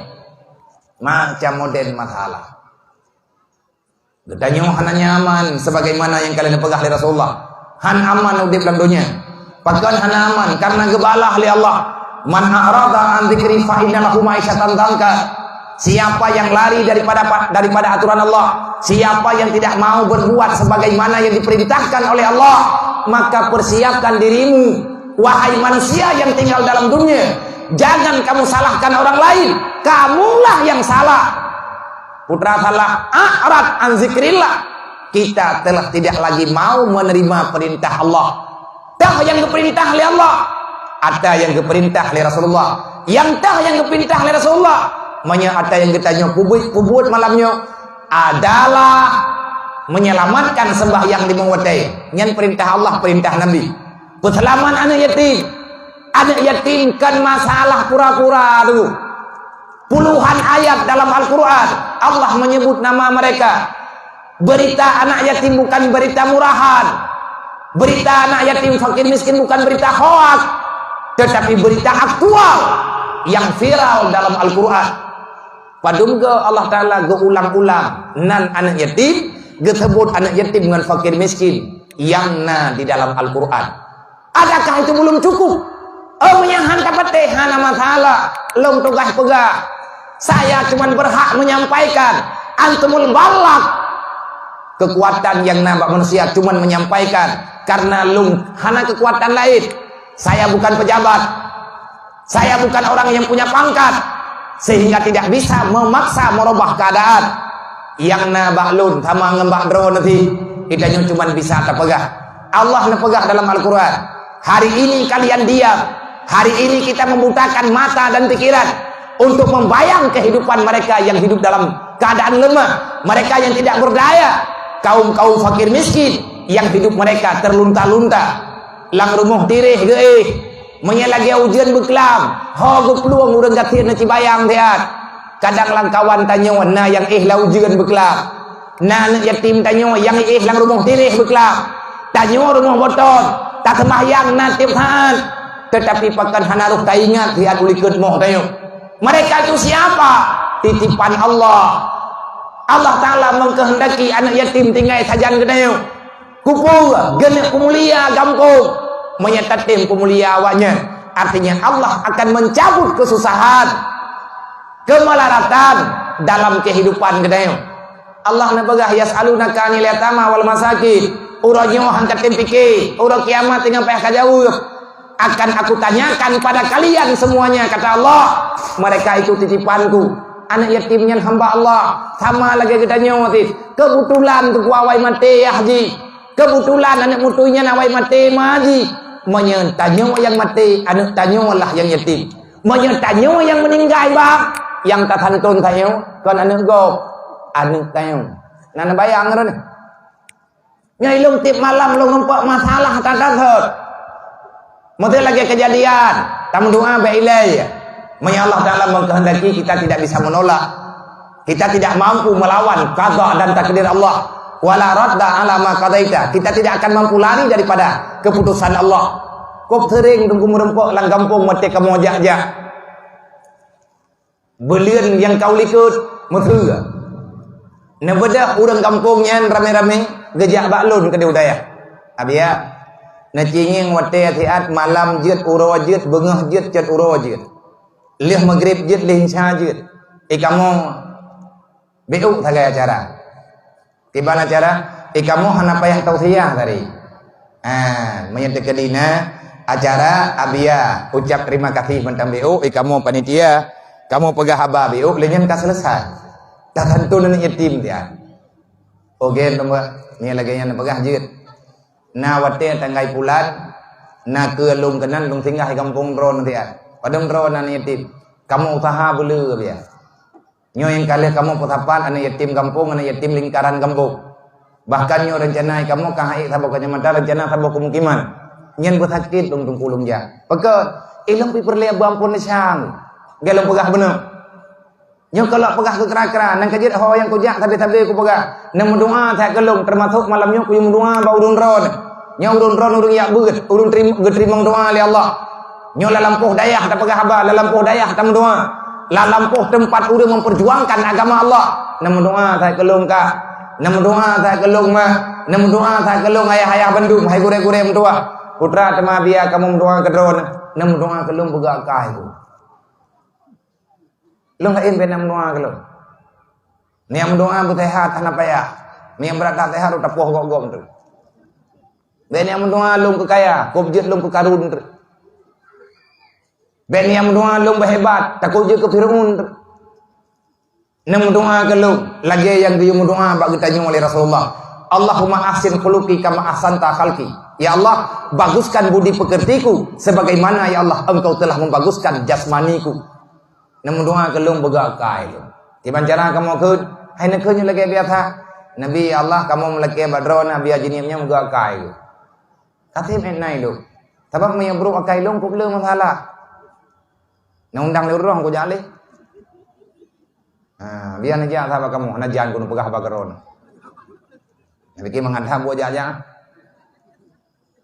Macam model masalah. Geutanyoe hana nyaman sebagaimana nyang ka lheueh neupeugah lé Rasulullah. Han aman udeb lam donya. Pakon hana aman? Karena geubalah lé Allah, "Man a'rada an dzikri fa inna lahu ma'isyatan dhanka." Siapa yang lari daripada daripada aturan Allah, siapa yang tidak mau berbuat sebagaimana yang diperintahkan oleh Allah, maka persiapkan dirimu, wahai manusia yang tinggal dalam dunia, jangan kamu salahkan orang lain, kamulah yang salah. Putra salah, a'rad an zikrillah. Kita telah tidak lagi mau menerima perintah Allah. Tah nyang geupeurintah lé Allah, ata nyang geupeurintah lé Rasulullah. Nyang tah nyang geupeurintah lé Rasulullah, meunyoe ata nyang geutanyoe peubuet, peubuet malam nyoe adalah menyelamatkan sembahyang limong watée. Nyan peurintah Allah, peurintah Nabi. Peuseulamat aneuk yatim. Aneuk yatim kon masalah pura-pura tu. Puluhan ayat dalam Al-Quran Allah menyebut nama mereka. Berita anak yatim bukan berita murahan. Berita anak yatim fakir miskin bukan berita hoak, tetapi berita aktual yang viral dalam Al-Quran. Padum ke Allah Ta'ala geuulang-ulang nan aneuk yatim, geuseubut aneuk yatim ngon fakir miskin nyang na di dalam Al-Quran. Adakah itu belum cukup? Oh, meunyo han tapatéh, hana masalah. Lôn tugaih peugah. Saya cuma berhak menyampaikan. Antumul balag. Kekuatan nyang na bak manusia cuma menyampaikan. Karena lôn hana kekuatan lain. Saya bukan pejabat. Saya bukan orang yang punya pangkat, sehingga tidak bisa memaksa merubah keadaan. Nyang na bak lôn sama ngon bak droe nanti, kita nyoe cuma bisa tapeugah. Allah neupeugah dalam Al-Quran, "Hari ini kalian diam. Hari ini kita membutakan mata dan pikiran untuk membayang kehidupan mereka yang hidup dalam keadaan lemah, mereka yang tidak berdaya, kaum-kaum fakir miskin yang hidup mereka terlunta-lunta." Lam rumoh tiréh geuéh. Meunyo lagée ujeuen beuklam, ho geuplueng ureuëng gasien neucibayang siat. Kadang lam kawan tanyoe na nyang éh lam ujeuen beuklam. Na aneuk yatim tanyoe nyang éh lam rumoh tiréh beuklam. Tanyoe rumoh boton, taseumbahyang na tieb saát. Tetapi pakon hana roh taingat siat ulikot moh tanyoe. Mereka itu siapa? Titipan Allah. Allah Ta'ala mengkehendaki aneuk yatim tinggai sajan geutanyoe. Kupeue geuneuk peumulia gampông, meunyo tatem peumulia awaknyan, artinya Allah akan mencabut kesusahan, kemalaratan dalam kehidupan geutanyoe. Allah neupeugah, "Yas'alunaka 'anil yatama wal masakin." Uroe nyoe han katem pike, uroe kiamat teungoh payah kajaweueb. "Akan Aku tanyakan pada kalian semuanya," kata Allah. "Mereka itu titipan-Ku." Aneuk yatim nyan hamba Allah, sama lagée geutanyoe cit. Keubeutulan teungku awai maté yah jih. Keubeutulan aneuk muto nyan awai maté ma jih. Meunyo tanyoe nyang maté, aneuk tanyoe lah nyang yatim. Meunyo tanyoe nyang meuninggai, bah, nyang tasanton tanyoe kon aneuk gob, aneuk tanyoe. Na neubayang droeneuh? Nyoe lôn tieb malam lôn numpok masalah that-that. Meuseu lagée keujadian, tameudoá bék ilée. Meunyo Allah Ta'ala mengkehendaki, kita tidak bisa menolak. Kita tidak mampu melawan qada dan takdir Allah. Wala radda ala ma qadaita. Kita tidak akan mampu lari daripada keputusan Allah. Kôb seuréng teungku meurumpok lam gampông watée kamoe jak-jak. Buleuen nyang ka u likot, meuseu. Neubeudôh ureuëng gampông nyan ramé-ramé geujak bak lôn keudéh u dayah. Abiya, neucingeng watée siat malam jeuet, uroe jeuet, beungoh jeuet, cot uroe jeuet. Lheueh maghrib jeuet, lheueh isya jeuet. Eh, kamoe béuk sagai acara. Kiban acara, eh, kamoe hana payah tausiah tadi. Ah, meunyoe teukeudi na acara, abiya ucap terima kasih mantong béuk, eh, kamoe panitia, kamoe peugah haba béuk, lé nyan ka selesai. Tasanton aneuk yatim dia. Oke, teuma, ni lagée nyan peugah jeuet. Na watée tanggai pulan, na keu lôn keunan lôn singgah di gampông droe nanti. Padum droe aneuk yatim. Kamoe usaha beuleu biasa. Nyoe nyang ka lheueh kamoe peusapat aneuk yatim gampông, aneuk yatim lingkaran gampông. Bahkan nyoe rencana kamoe ka hai saboh kecamatan, rencana saboh pemukiman. Nyan beusakét lôn teungku lôn jak. Pakon? Eh, lôn pih peureulée beuampôn desya. Geu lôn peugah beuneu. Nyoe ka lôn peugah keu kra-kra, nyang ka jeuet ho nyang kujak sabe-sabe kupeugah. Neumeudoá that keu lôn, teumasok malam nyoe kuyue meudoá bak ureuëng droe. Nyoe ureuëng droe ureuëng jak beuet, ureuëng terim-, geuteurimong doá lé Allah. Nyoe lam lampôh dayah tapeugah haba, lam lampôh dayah tameudoá. Lam lampôh teumpat ureuëng memperjuangkan agama Allah. Neumeudoá that keu lôn kah. Neumeudoá that keu lôn mah. Neumeudoá that keu lôn ayah-ayah bandum, hai gurée-gurée meutuwah. Putra teuma biya kamoe meudoá keu droe. Neumeudoá keu lôn beugak kah itu. Lôn laén bék na meudoá keu lôn. Nyang meudoá beuseuhat hana payah. Nyang brat that seuhat rot tapoh gob-gob tu. Bék nyang meudoá lôn keu kaya, kôb jeuet lôn keu Karun tu. Bék nyang meudoá lôn beuhebat, takot jeuet keu Fir'aun tu. Neumeudoá keu lôn lagée nyang geuyue meudoá bak geutanyoe lé Rasulullah. Allahumma ahsin khuluqi kama ahsanta khalqi. Ya Allah, baguskan budi pekertiku sebagaimana ya Allah Engkau telah membaguskan jasmaniku. Neumeudoá keu lôn beugak kah lôn. Kiban cara kamoe kheun, hai neukheun nyoe lagée biasa. Nabi, ya Allah, kamoe meulakée bak droe na biya jinieub nyan beugak kah lôn. Ka seb ék na ilôn. Sabab meunyoe brok akai lôn, kubleu masalah. Na undang lé ureueng kujak lé. Ha, biar neujak sahabat kamoe, hana jan keuneuk peugah bak keudroe. Neupike mangat that buet jak-jak.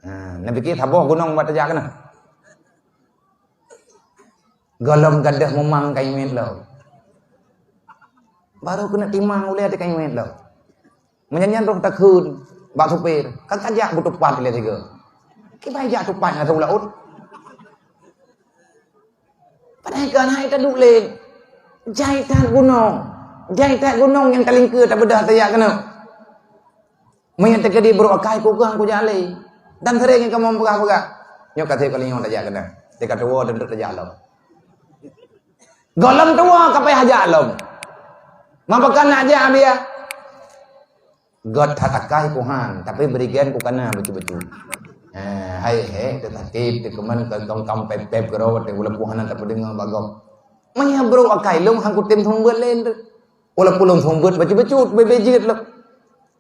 Ha, neupike saboh gunong bak tajak keunoe. Gohlom gadôh mumang kayèe miet lom. Barô keuneuk timang ulèe teuh kayèe miet lom. Meunyan nyan roh takheun bak supir, "Ka kajak beutupat lé sigoe." Kiban jak tupat ngon laôt. Padahai keuhai taduek lé. Jai that gunong. Jai that gunong nyang talingkeue tabeudôh tajak keunoe. Meunyoe teukeudi brok akai, kukang kujak lé. Dan sering kamoe peugah-peugah. Nyoe ka trép kali nyoe tajak keunoe. Teuka tuwoe dan trép tajak lom. Gohlom tuwoe ka payah jak lom. Mapakon nak jak biya? Göt that akai kuhan, tapi berigen kukana bacut-bacut. Eh, hai he, teutakib, teukeman, teukampem pep-pep keudroe, teuh walaupun hana tapeudeungoe bak gob. Meunyoe brok akai lôn, han kutem seumeubeuet lé. Walaupun lôn seumeubeuet bacut-bacut, bèk-bèk jeuet lom.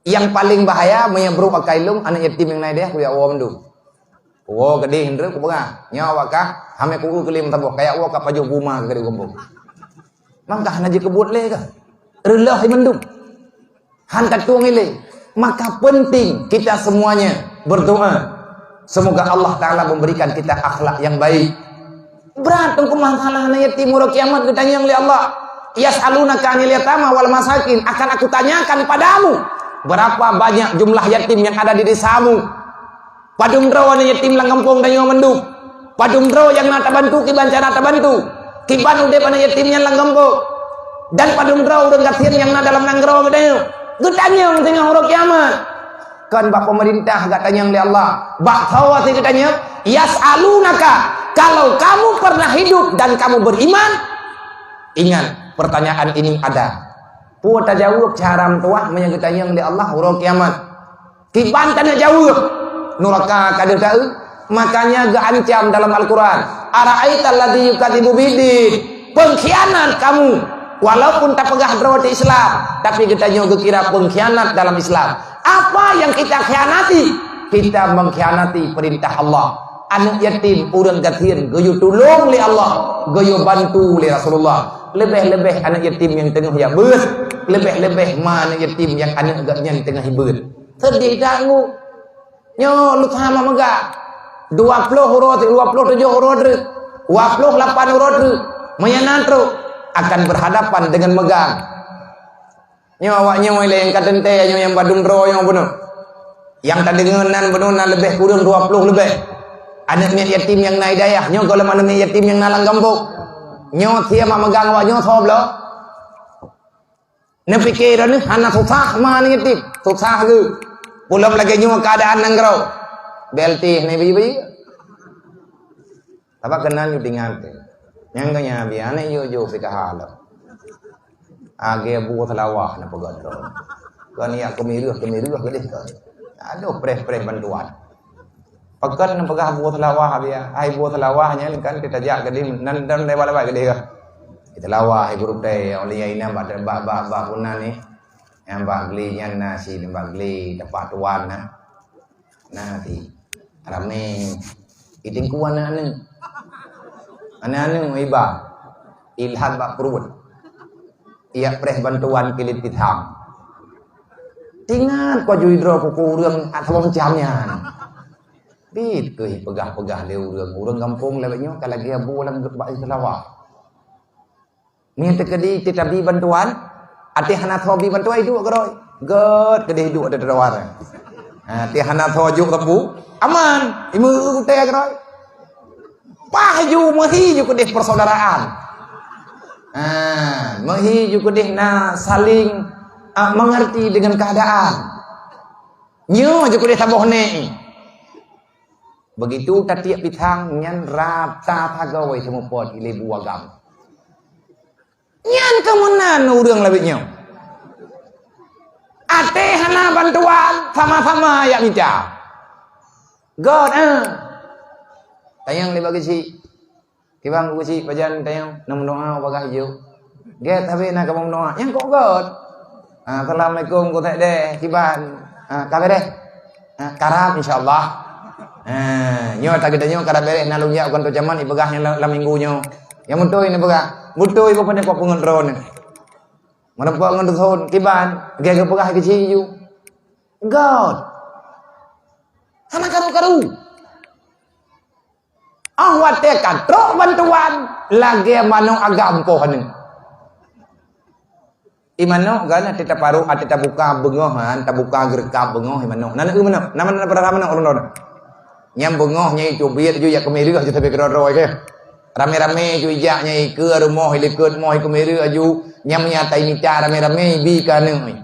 Nyang paleng bahaya, meunyoe brok akai lôn, aneuk yatim nyang na di dayah, kujak woe mandum. Kuwoe keudeh hindeuh kupeugah. Nyoe awak kah, hamé kueu keulim saboh, kajak woe ka pajoh buma keudeh gampông. Mangkah na jikeubuet lé kah? Reuloh mandum. Han ka tueng ilée. Maka penting kita semuanya berdoa. Semoga Allah Ta'ala memberikan kita akhlak yang baik. Brat teungku masalah aneuk yatim uroe kiamat geutanyong lé Allah. "Yas'alunaka 'anil yatama wal masakin." Akan Aku tanyakan padamu, berapa banyak jumlah yatim yang ada di desamu. Padum droe aneuk yatim lam gampông tanyoe mandum. Padum droe nyang na tabantu, kiban cara tabantu. Kiban udeb aneuk yatim nyan lam gampông. Dan padum droe ureuëng gasien nyang na dalam nanggroe geutanyoe. Geutanyong teungoh uroe kiamat. Kon bak pemerintah geutanyong lé Allah. Bak sawa si geutanyong, "Yas'alunaka." Kalau kamu pernah hidup dan kamu beriman, ingat, pertanyaan ini ada. Peue tajaweueb cara meutuwah meunyoe geutanyong lé Allah uroe kiamat? Kiban taneuk jaweueb, nuraka ka deuh taeu. Makanya geuancam dalam Al-Quran, "Ara'aital ladzi yukadzibu biddin." Pengkhianat kamu. Walaupun tapeugah droe teuh Islam, tapi geutanyoe geukira pengkhianat dalam Islam. Apa yang kita khianati? Kita mengkhianati perintah Allah. Aneuk yatim, ureuëng gasien geuyue tulông lé Allah, geuyue bantu lé Rasulullah. Leubeh-leubeh aneuk yatim nyang teungoh jak beuet, leubeh-leubeh ma aneuk yatim nyang aneuk gobnyan teungoh jibeuet. Seudeh that ngu. Nyoe lôn sama meuga. Dua ploh uroe teuk, dua ploh tujoh uroe teuk, dua ploh lapan uroe teuk, meunyoe na trok akan berhadapan dengan meuga. Nyoe awak nyoe lé nyang ka teuntée nyoe nyang padum droe nyoe bunoe. Nyang tadeungoe nan bunoe na leubeh kureueng dua ploh leubeh. Aneuk miet yatim nyang na di dayah, nyoe gohlom aneuk miet yatim nyang na lam gampông. Nyoe sie mak meuga awak nyoe soe bloe? Neupike droeneuh hana susah ma aneuk yatim, susah geuh. Pulom lagée nyoe keuadaan nanggroe. B L T hana beu-beu. Sabab keunan yue teuingat teuh. Nyang geuh nyan bi aneuk yue jôh sikaha lom. Lagée buet seulawah na peugah droe. Kon jak keumireuh-keumireuh keudeh kon. Adoh preh-preh bantuan. Pakon peugah buet seulawah biya? Hai buet seulawah nyan kan teutajak keudeh nan dan lewat-lewat keudeh kah? Seulawah ibu rutai oleh inan bak bak bak bak puna ni. Nyang bak geli nyan na si bak geli tepak tuan na. Na si. Ramé. Itingku aneuk-aneuk. Aneuk-aneuk iba. Ilhat bak pruet. Iyak preh bantuan kilit pisang. Ingat kau jui droe kuku ureuëng atau macam nyan. Bit keuh peugah-peugah lé ureuëng. Ureuëng gampông lagée nyoe ka lagée abu lam bak seulawah. Meunyoe teukeudi teutabri bantuan, até hana soe bi bantuan iduek keudroe. Gét keudeh iduek di trotoar. Ha, até hana soe jok sapu, aman. Imeuteuk keudroe. Pah ju meuhi ju keudeh persaudaraan. Ha, meuhi ju keudeh na saling, ah, mengerti dengan keadaan. Nyoe ju keudeh saboh nek. Begitu tatiek pisang nyan rata sagoe seumupot ilée bu agam. Nyan keuh meunan ureuëng lawét nyoe. Até hana bantuan, sama-sama jak mita. Gét, eh. Tanyong lé bak geuchik. Kiban geuchik pajan tanyong, na meudoa bagah jok. Gét tapi na kamoe meudoa. Nyang kok gét. Ah, assalamualaikum, kok that deh, kiban. Ah, ka deh. Ah, karab insya Allah. Ha, nyoe ata geutanyoe ka beres na lôn jak u kantô camat ipeugah nyang lam, lam minggu nyoe. Nyang beutôi neupeugah. Beutôi bunoe kok peungeut droeneuh. Meureumpok ngon dusun, kiban, geu-, geupeugah keu cit ju. Göt. Hana karu-karu. Ah, watèe ka trok bantuan, lagèe manok agam poh aneuk. I manok kan, até taparok, até tabuka beungoh, han, tabuka geureukab beungoh i manok. Na, na, manok, na, na, na, manok, ureueng droeneuh. Nyang beungoh nyan iteubiet ju jak keumireuh ju sabe keudroe-droe keuh. Ramé-ramé ju ijak nyan ikeue rumoh, ilikot moh, ikeumireuh ju. Nyang meunyo ata imita ramé-ramé ibi keu aneuk.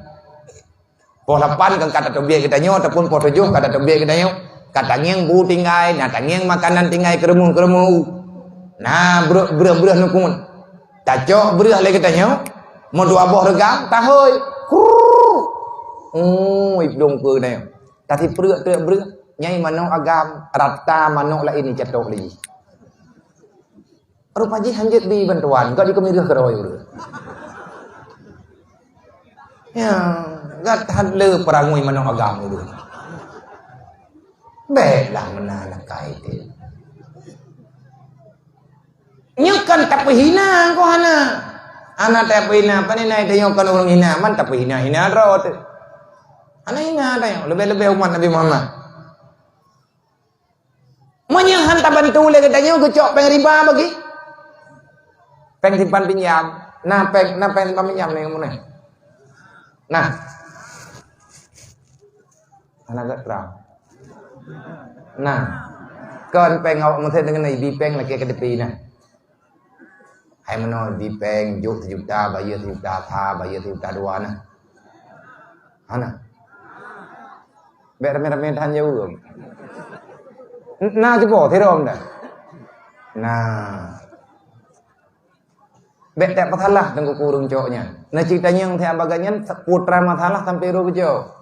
Poh lapan kan ka tateubiet geutanyoe, ataupun poh tujoh ka tateubiet geutanyoe. Ka tangieng bu tinggai, na tangieng makanan tinggai keureumeuh-keureumeuh. Na breuh, breuh-breuh nukun. Tacok breuh lé geutanyoe, meudua boh reugam, tahôi. Krrrr. Ui, plueng peue geutanyoe. Tasipreuk-treuk breuh, nyai manok agam, rata manok laén icatok lé jih. Rupa jih hanjeuet bi bantuan, ka dikeumireuh keudroe ureueng. Ya, gat that le peurangui manok agam ureueng. Bèk lah meunan akai teuh. Nyoe kan tapeuhina ko hana. Hana tapeuhina, pane na tanyoe kon ureueng hina, man tapeuhina-hina droe teuh. Hana hina tanyoe, leubeh-leubeh umat Nabi Muhammad. Meunyoe han tabantu lé geutanyoe geucok péng riba bagi. Péng simpan pinjam. Nah, péng, nah, péng simpan pinjam nyoe meunan. Nah. Hana geutrang. Nah. Kon péng awak meusé deungon ibi péng lakèe keu teupie nah. Hai meunoe ibi péng, jok sijuta, bayeue sijuta sa, bayeue sijuta dua nah. Hana. Bèk ramé-ramé tahan jaweueb. N-, na cuba, sirôm dah. Nah. Bèk tak masalah teungku kureueng cok nyan. Na cit tanyong siat bagat nyan, putra masalah sampai roh beujok.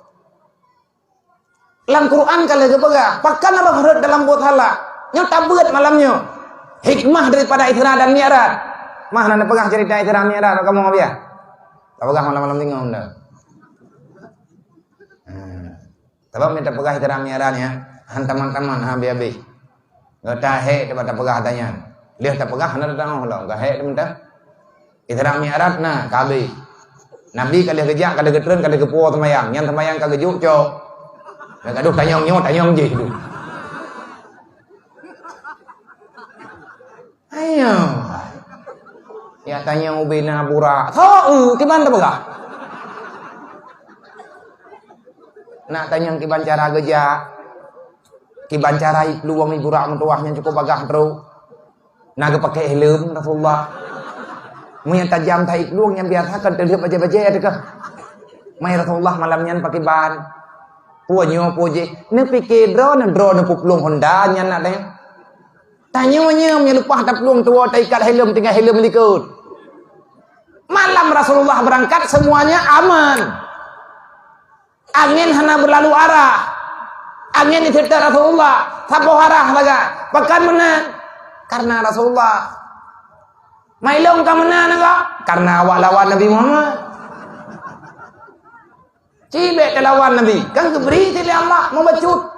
Lam Quran ka lheueh geupeugah, pakon Abah rhot dalam buet hala. Nyoe tabeuet malam nyoe. Hikmah daripada Isra dan Mi'raj. Mah na neupeugah cerita Isra Mi'raj bak kamoe, Abiah? Tapeugah malam-malam singoh dah. Hmm. Sabab mita peugah Isra Mi'raj nyan, han tamat-tamat, han habéh-habéh. Gata hék teuma tapeugah ata nyan. Lheueh tapeugah hana tateu'oh lom, ka hék teuma ta. Isra Mi'raj na, ka habéh. Nabi ka lheueh geujak, ka lheueh geutreun, ka lheueh geupuwoe seumayang. Nyan seumayang ka geujok cok. Nyang gadoh tanyong nyoe, tanyong jih tu. Ayo. Ya tanyong ubé na burak. Tho, eu, kiban tapeugah. Nak tanyong kiban cara geujak. Kiban cara iplueng iburak meutuwah nyang cukup bagah trok. Na geupakè helm Rasulullah. Meunyo tajam that iplueng nyang biasa kan teulheueh bajèe-bajèe teuka. Mai Rasulullah malam nyan pakiban. Peue nyoe peue jih. Neupike droeneuh, droeneuh peuplueng honda nyan nak tanyong. Tanyoe nyoe meunyo leupah taplueng tuwoe taikat helm tinggai helm likot. Malam Rasulullah beurangkat semuanya aman. Angén hana beulalu arah. Angén iseutôt Rasulullah. Saboh arah sagai. Pakon meunan? Karena Rasulullah. Mailong ka meunan nyoe? Karena awak lawan Nabi Muhammad. Cibèk talawan Nabi. Kan geubri cit lé Allah meubacut.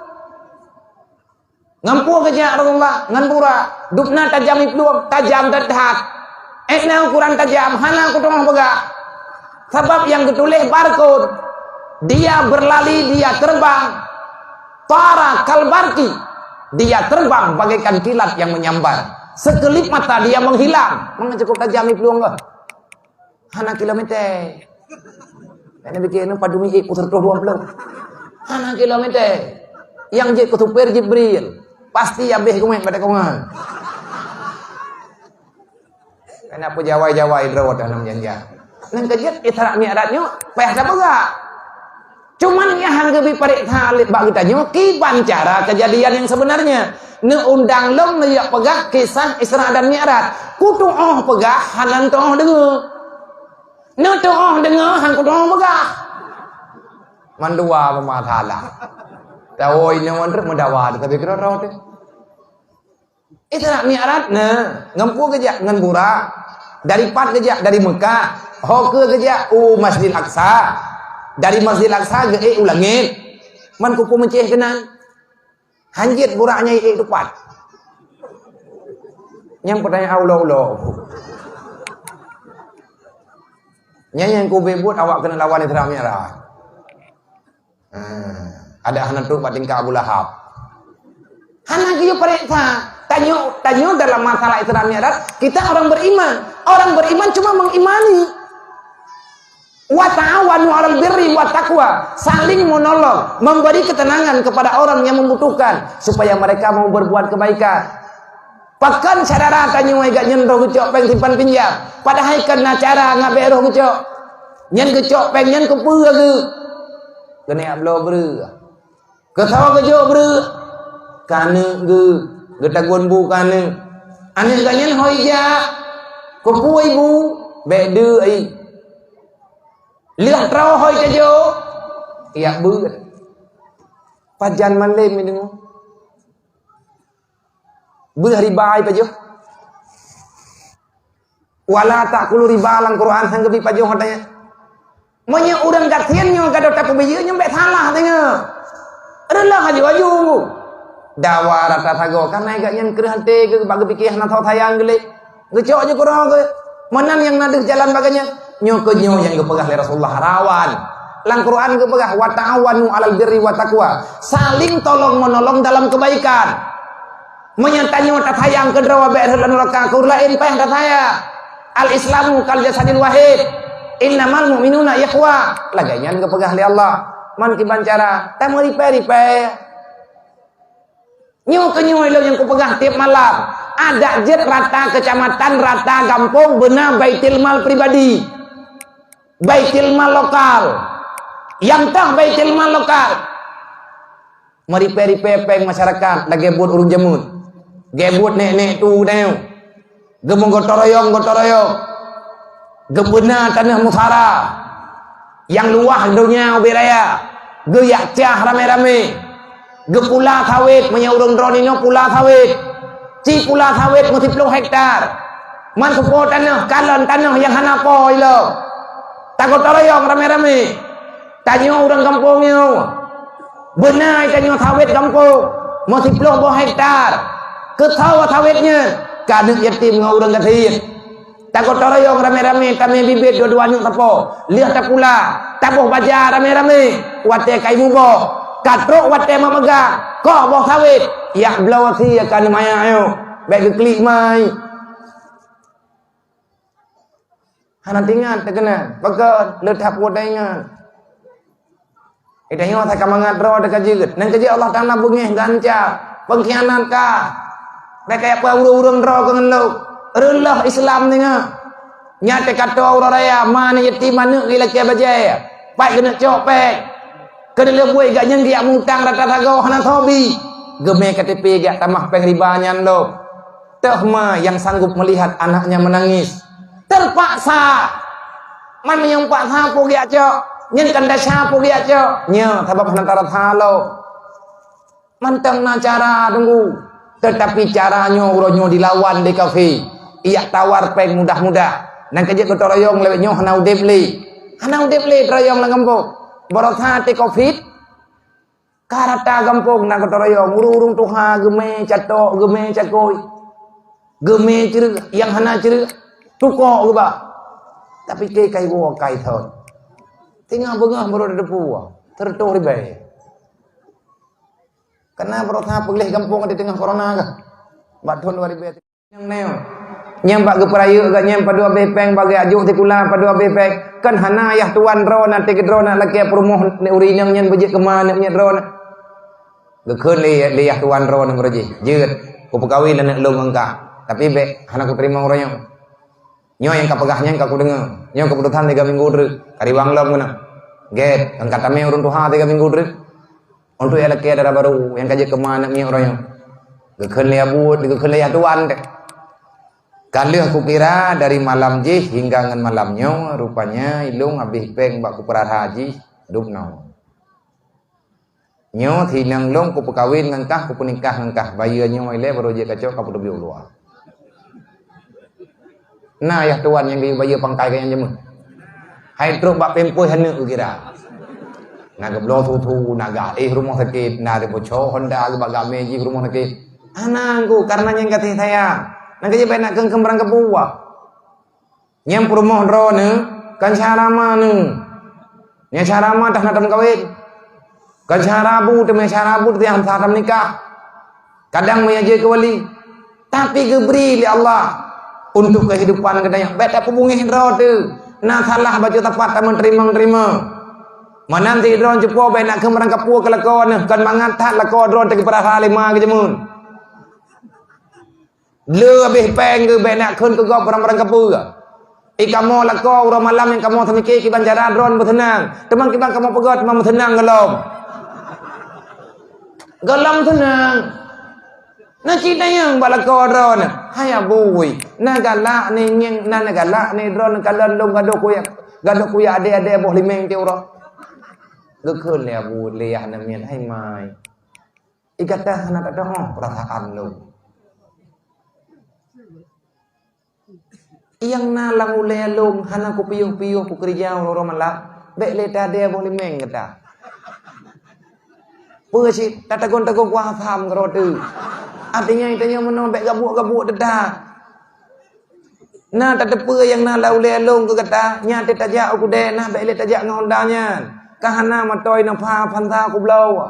Ngon peue geujak Rasulullah? Ngon burak. Dubna tajam iplueng, tajam that-that. Ék na ukuran tajam, hana kuteungoh peugah. Sabab nyang geutuléh barkon, dia berlari, dia terbang. Tara kal barqi. Dia terbang bagaikan kilat yang menyambar. Sekelip mata dia menghilang. Memang cukup tajam iplueng kah? Hana kilometer. Hana pikir ni padum iék ku seratus dua puluh. Hana kilometer. Yang jeuet keu supir Jibril. Pasti habéh kumet pada kawan. Kenapa jawai-jawai droe dah nam janja? Nang kejut Isra Mi'raj nyoe payah tapeugah. Cuman nyang han geubri pareksa lé bak geutanyoe kiban cara kejadian nyang sebenarnya. Neuundang lom neujak peugah kisah Isra dan Mi'raj. Kutu'oh peugah hana tu'oh deungoe. Neutu'oh deungoe han kutu'oh peugah. Mandua peumasalah. Tawoe inoe treuk meudawa teuka bikra rot. Isra Mi'raj na, ngon peue geujak? Ngon burak. Dari pat geujak? Dari Mekah. Ho keue geujak? U Masjidil Aqsa. Dari Masjidil Aqsa geuék u langét. Man kupeue meucéh keunan. Hanjeuet burak nyan ék tupat. Nyang peutanyaan ulo-ulo. Nyan nyang kubeuet buet awak keuneuk lawan Isra Mi'raj. Ah, ada hana trok bak tingkat Abu Lahab. Hana geuyue pareksa. Tanyoe, tanyoe dalam masalah Isra Mi'raj, kita orang beriman. Orang beriman cuma mengimani. Wa ta'awanu 'alal birri wa taqwa, saling menolong, memberi ketenangan kepada orang yang membutuhkan supaya mereka mau berbuat kebaikan. Pakon syedara tanyoe gak nyan roh geucok péng simpan pinjam, padahai kan na cara ngat bék roh geucok. Nyan geucok péng nyan keupeue geu? Keuneuk bloe breueh. Keusoe geujok breueh, keuneuk geu, geutagun bu keuneuk. Aneuk geuh nyan hôi jak, keupeue ibu, bék deuek ai. Lheueh troh hôi tajok, yak beuet. Pajan malém deungoe. Beuet riba ai pajoh. Wala ta'kulu riba lam Quran han geubi pajoh katanya. Meunyoe ureuëng gasien nyoe gadôh tapeubiyeu nyoe bék salah deungoe. Reulah aju-aju. Dawa rata sagoe, karena gak nyan kreueh até geuh bak geupike hana soe sayang geuh lé. Geucok ju keudroe geuh. Meunan nyang na deuh jalan bak geuh nyan. Nyoe keuh nyoe nyang geupeugah lé Rasulullah rawan. Lam Quran geupeugah, "Wa ta'awanu 'alal birri wa taqwa." Saling tolong menolong dalam kebaikan. Meunyoe tanyoe tasayang keudroe bék rhot lam nuraka, keu ureuëng laén payah tasayang. Al-Islamu kal jasadil wahid. Innamal mu'minuna ikhwa. Lagée nyan geupeugah lé Allah. Man kiban cara, tameuripée-ripée. Nyoe keuh nyoe lôn nyang kupeugah tieb malam. Adak jeuet rata keucamatan, rata gampông beuna baitul mal pribadi. Baitul mal lokal. Nyang tah baitul mal lokal. Meuripée-ripée péng masyarakat lagée buet ureuëng jameun. Geubuet nék-nék tu tanyoe. Geumeugotong royong, gotong royong. Geubeuna tanoh musara. Nyang luwah donya ubé raya. Geuyak cah ramé-ramé. Geupula sawét, meunyoe ureuëng droeneuh pula sawét. Ci pula sawét meusiplôh hektar. Man seupôt tanoh, kalon tanoh nyang hana po ilong. Tagotong royong ramé-ramé. Tanyoe ureuëng gampông nyoe. Beuna tanyoe sawét gampông, meusiplôh boh hektar. Keusoe sawét nyan, keu aneuk yatim ngon ureuëng gasien. Tagotong royong ramé-ramé, tamé bibit dua-dua aneuk sapo. Lheueh tapula, taboh baja ramé-ramé. Watée ka imuboh, ka trok watée meumeugang, kok boh sawét, yak bloe sie keu aneuk manyak nyoe. Bék geuklik mai. Hana teuingat teukeunang, pakon le that peue taingat. Geutanyoe asai ka mangat droe teuka jeuet. Nyan keuh jeuet Allah Taala beungéh geuhanca, peungkhianat ka. Bék kaya peue ureuëng-ureuëng droe keu ngon lôn. Reuloh Islam deungoe. Nyan teuka toe uroe raya, ma aneuk yatim aneuk geuh lakée bajée. Pat keuneuk cok péng. Keuneuk leubuet gak nyan geujak mutang rata sagoe hana soe bi. Geumé K T P geujak tamah péng riba nyan lom. Teuh ma nyang sanggup melihat anaknya menangis. Terpaksa. Man meunyoe paksa peue geujak cok, nyan kan desya peue geujak cok. Nyoe sabab hana tarasa lom. Mantong na cara teungku. Teutapi cara nyoe uroe nyoe dilawan lé kafé. Ijak tawar péng mudah-mudah. Nyan keuh jeuet geutarayong lawét nyoe hana udeb lé. Hana udeb lé tarayong lam gampông. Baroesa até covid, ka rata gampông na geutarayong. Ureuëng-ureuëng tuha geumé catok, geumé cakôi. Geumé creueh, nyang hana creueh, tukok geuba. Tapi keu kai woe kai thon. Singoh beungoh baru teudepu, sireutoh ribée. Kana baroesa peugleh gampông di teungoh corona kah? Bak thon dua ribée nyang nyoe. Nyang bak geupeurayeuk gak nyang padub abéh péng, bak geuajok sikula padub abéh péng. Kan hana yah tuan droe na teuka droe na lakée peurumoh ureuëng inong nyan beujeuet keuma aneuk miet droe na. Geukheun lé, lé yah tuan droe na meureuji, "Jeuet, kupeukawen aneuk lôn ngon kah. Tapi bék hana kuteurimong uroe nyoe." Nyoe nyang ka peugah nyan ka kudeungoe. Nyoe keuputosan tiga minggu treuk. Ka riwang lom keunoe. Gét, kan ka tamé ureuëng tuha tiga minggu treuk. Untuk nyang lakée dara barô nyang ka jeuet keuma aneuk miet uroe nyoe. Geukheun lé abuet, geukheun lé yah tuan teuh. Ka lheueh kukira dari malam jih hingga ngon malam nyoe, rupanya ilong habéh péng bak kupeurara jih dub noe. Nyoe si inong lôn kupeukawen ngon kah, kupeunikah ngon kah. Bayeue nyoe ilée baru jeuet kacok ka peuteubiet u luwa. Na yah tuan nyang geuyue bayeue pangkai keu nyang jameun. Hai trok bak pempeuh aneuk geukira. Na geubloe susu, na gaéh rumoh sakét, na geuboco honda geuba game jih rumoh sakét. Hana ngon, karena nyan gaséh sayang. Na geujak bèk na kheun-kheun barang keupeue. Nyang peurumoh droeneuh kan syara ma neuh. Nyang syara ma teuh na tameukawen. Kan syara bu, teuma syara bu teuh han sa tameunikah. Kadang meuaje keu wali. Tapi geubri lé Allah untuk keuhidupan geutanyoe. Bèk tapeubungéh droe teuh. Na salah bacut sapat tameuteurimong-teurimong. Meunan sidroe cupo bèk na kheun barang keupeue keu lakoe neuh, kon mangat that lakoe droe teuh geupeurasa lé ma geujameun. Le habéh péng geuh bèk na kheun keu gob barang-barang keupeue. I kamoe lakoe uroe malam nyang kamoe seumike kiban cara droe beuseunang. Teuma kiban kamoe peugah teuma meuseunang gohlom. Gohlom seunang. Na cit nyang bak lakoe droe na. Hai abui, na galak ni nyang na, na galak ni droe kalon lôn gadôh kuyak, gadôh kuyak adé-adé boh limeng tiep uroe. Geukheun lé abu lé yah na miet, hai mai. I gata hana tadong peurasaan lôn. Nyang na lam ulèe lôn hana kupiôh-piôh kukeureuja uroe-uroe malam, bèk lé tadé boh limeng gata. Peue cit tatagong-tagong kuah asam keudroe teuh. Artinya tanyoe meunoe bèk gabuek-gabuek teuh that. Na tateupeue nyang na lam ulèe lôn keu gata, nyan teuh tajak u keudè na bèk lé tajak ngon honda nyan. Ka hana meutoe na pha-, phansa kubloe.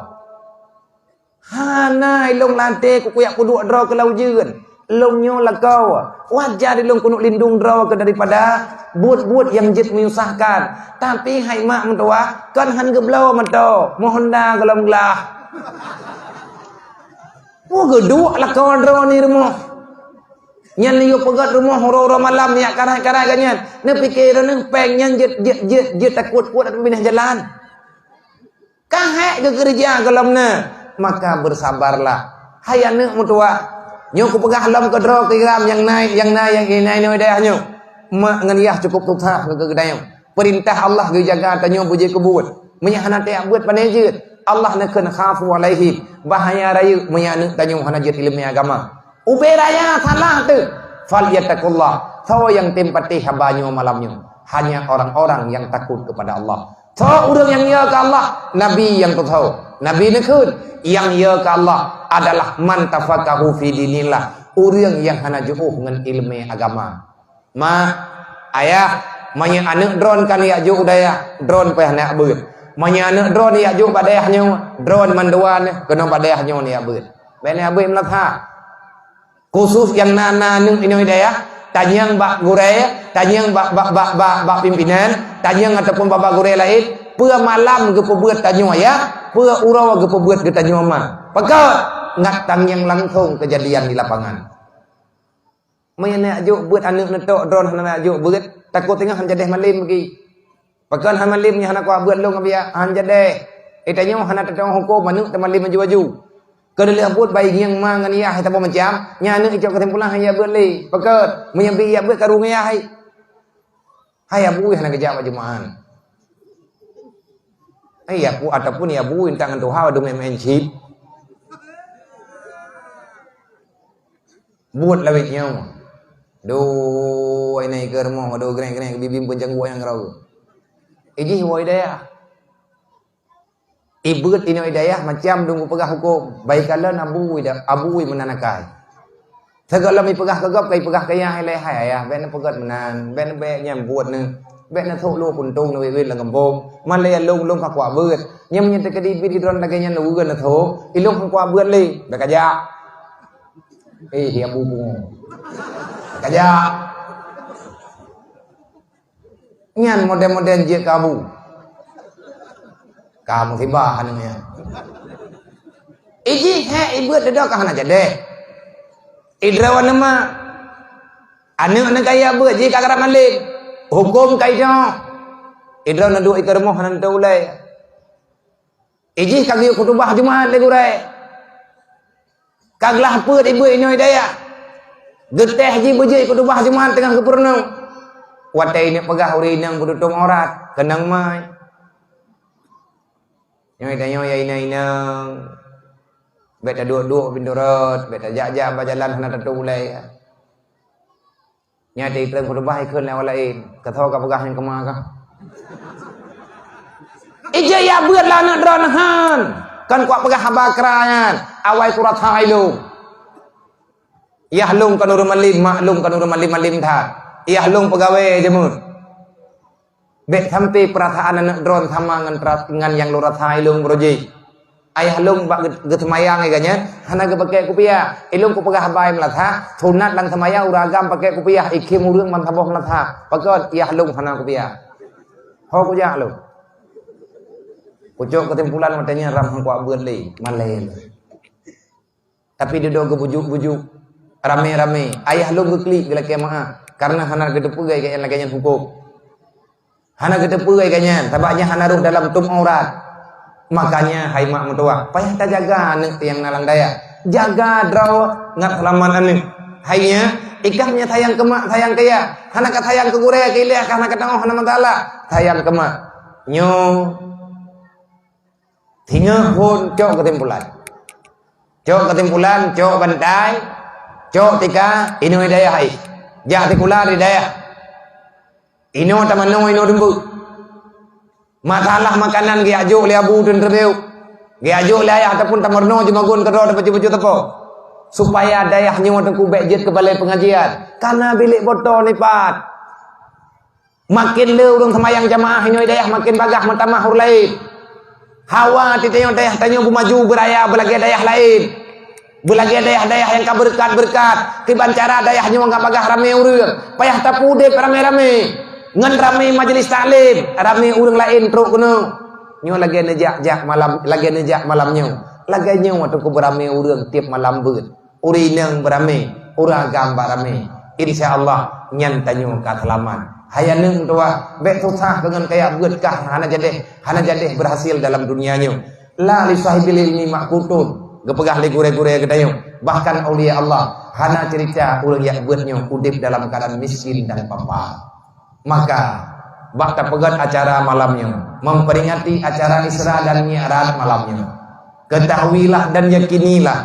Hana ilôn lam até kukuyak peuduek droe keu lam ujeuen. Lôn nyoe lakoe, wajar ilôn keuneuk lindong droe keu daripada buet-buet nyang jeuet menyusahkan. Tapi hai mak meutuwah, kon han geubloe meutoe, meuhonda gohlom glah. Peue geuduek lakoe droe ni rumoh? Nyan yue peugöt rumoh uroe-uroe malam jak karai-karai gobnyan. Neupike droeneuh péng nyan jeuet, jeuet, jeuet, jeuet takot-kot ateueh binéh jalan. Ka hék geukeureuja gohlom na, maka beusabarlah. Hai aneuk meutuwah, nyoe kupeugah lom keudroe keu Iram nyang na, nyang na, nyang na inoe dayah nyoe. Mak ngon yah cukup susah keu geutanyoe. Peurintah Allah geujaga tanyoe beujeuet keu buet. Meunyoe hana tajak beuet, pane jeuet? Allah neukheun khafu alaihim, bahya rayeuk meunyoe aneuk tanyoe hana jeuet ileumèe agama. Ubé raya salah teuh. Falyattaqullah. Soe nyang tem patéh haba nyoe malam nyoe? Hanya orang-orang yang takut kepada Allah. Soe ureueng nyang yo keu Allah? Nabi nyang teuthô. Nabi neukheun, nyang yo keu Allah adalah man tafaqahu fi dinillah, ureueng nyang hana jiôh ngon ileumèe agama. Mak, ayah, meunyoe aneuk droen ka neujak jok u dayah, droen payah neujak beuet. Meunyoe aneuk droen neujak jok bak dayah nyoe, droen mandua nyoe keunoe bak dayah nyoe neujak beuet. Bèk neujak beuet meulakha. Khusus nyang na, na aneuk inoe dayah, tanyong bak gurèe, tanyong bak, bak, bak, bak, bak pimpinan, tanyong ataupun bak, bak gurèe laén, peue malam geupeubeuet tanyoe ayah, peue uroe geupeubeuet geutanyoe ma. Pakon? Ngat tanyong langsong keujadian di lapangan. Meunyoe neujak jok beuet aneuk neutok droen hana neujak jok beuet, takot teungoh han jadeh malem bagi. Pakon han malem nyoe hana kuat beuet lôn abiya, han jadeh. Eh, tanyoe hana tateupeue hukôm aneuk teumalem aju-aju. Keu lheueh buet bai ngieng ma ngon yah saboh macam, nyan aneuk icok keusimpulan han jak beuet lé. Pakon? Meunyoe bi jak beuet karu ngon yah hai. Hai abu hana geujak bak jumeu'ah. Hai abu ataupun ya abu intat ngon tuha adu main-main chip. Buet lawét nyoe. Duh, ai nai keu rumoh, aduh, grek-grek, bibim peuncangguek nyang rau. Ijih woe dayah. Ibeuet inoe dayah macam dong geupeugah hukôm. Bai kalon abu ida-, abu meunan akai. Sigohlom ipeugah keu gob, ka ipeugah keu yah ilèe, "Hai ayah, bèk neupeugöt meunan, bèk neubèk nyan buet neuh, bèk neusok lôn puntông neuwét-wét lam gampông. Malèe lôn, lôn ka kuat beuet. Nyan meunyoe teukeudi bit droen lagèe nyan lôn geuneusok, ilôn han kuat beuet lé, bèk kajak." Eh, dia bubu. Bèk kajak. Nyan model-model jeuet keu abu. Ka musibah aneuk nyan. Ijih hék ibeuet deudok ka hana jadeh. Idroe aneuk ma. Aneuk neukaya beuet jih ka karab malem. Hukôm ka idoe. Idroe neuduek ikeue rumoh hana neutô ulèe. Ijih ka geuyue khutubah Jumat lé gurèe. Ka glah peuet ibeuet inoe dayah. Geutéh jih beujeuet khutubah Jumat teungoh geupeurunoe. Watèe ineuk peugah ureueng inong beututông aurat, keunong mai. Nyoe tanyoe ya inong-inong. Bèk taduek-duek pintoe rot, bèk tajak-jak bak jalan hana tatô ulèe. Nyan teuitrön khutubah ikheun lé awak laén, "Keu soe kapeugah nyang keumah kah?" Ijak ya beuet lah aneuk droe nyan. Kan kuat peugah haba kra nyan. Awai kurat hai lôn. Yah lôn kan ureuëng malem, mak lôn kan ureuëng malem-malem that. Yah lôn peugawée jameun. Bék sampai perasaan aneuk droe sama ngon, ngon nyang lôn rasa ilôn beurujih. Ayah lôn bak geut-, geuseumayang lagée nyan, hana geupakék kupiah. Ilôn kupeugah haba meulasa, sunat lam seumayang ureuëng agam pakék kupiah, ikhém ureuëng ban saboh meulasa. Pakon, yah lôn hana kupiah. Ho kujak lôn. Kucok keusimpulan watée nyan ram han kuat beuet lé, malée lé. Tapi dudoe geubujuk-bujuk, ramé-ramé. Ayah lôn geuklik geulakée meu'ah, kareuna hana geuteupeue lagée nyan hukôm. Hana geuteupeue lagée nyan, sabab nyan hana rôh dalam tuem aurat. Makanya hai mak meutuwah, payah tajaga aneuk nyang na lam dayah. Jaga droe ngat seulamat aneuk. Hai nyan, ikah nyan sayang keu mak, sayang keu yah. Hana ka sayang keu gurée, keu iléh, ka hana ka tangoh, hana masalah. Sayang keu mak. Nyoe Singoh phon cok keusimpulan. Cok keusimpulan, cok bantai, cok tika inoe dayah hai. Jak sikula di dayah. Inoe tamanoe inoe dumpeue. Masalah makanan geujok lé abu teunteubiu. Geujok lé ayah ataupun tameurunoe jimagun keudroe tapacu-pacu teupeu. Supaya dayah nyoe teungku bék jeuet keu balai peungajian. Kana bilék boto nipat. Maken le ureuëng seumayang jamaah inoe dayah maken bagaih meutamah ureuëng laén. Hawa titanyoe dayah tanyoe beumaju beuraya beulagée dayah laén. Beulagée dayah-dayah nyang ka beureukat-beureukat, kiban cara dayah nyoe ngat bagaih ramé ureuëng. Payah tapeudeb ramé-ramé. Ngon ramé majelis taklim, ramé ureuëng laén trok keunoe. Nyoe lagée neujak-jak malam, lagée neujak malam nyoe. Lagée nyoe teungku beuramé ureuëng tieb malam beuet. Ureuëng inong beuramé, ureuëng agam bak ramé. Insya Allah, nyan tanyoe ka seulamat. Hai aneuk meutuwah, bék susah keu ngon kaya beuet kah hana jadeh, hana jadeh beurhasil dalam dunia nyoe. La li sahibil ilmi maqkutun, geupeugah lé gurée-gurée geutanyoe. Bahkan aulia Allah hana cerita ureuëng yak beuet nyoe udeb dalam keuadaan miskin dan papa. Maka, bak tapeugét acara malam nyoe, memperingati acara Isra dan Mi'raj malam nyoe, ketahuilah dan yakinilah,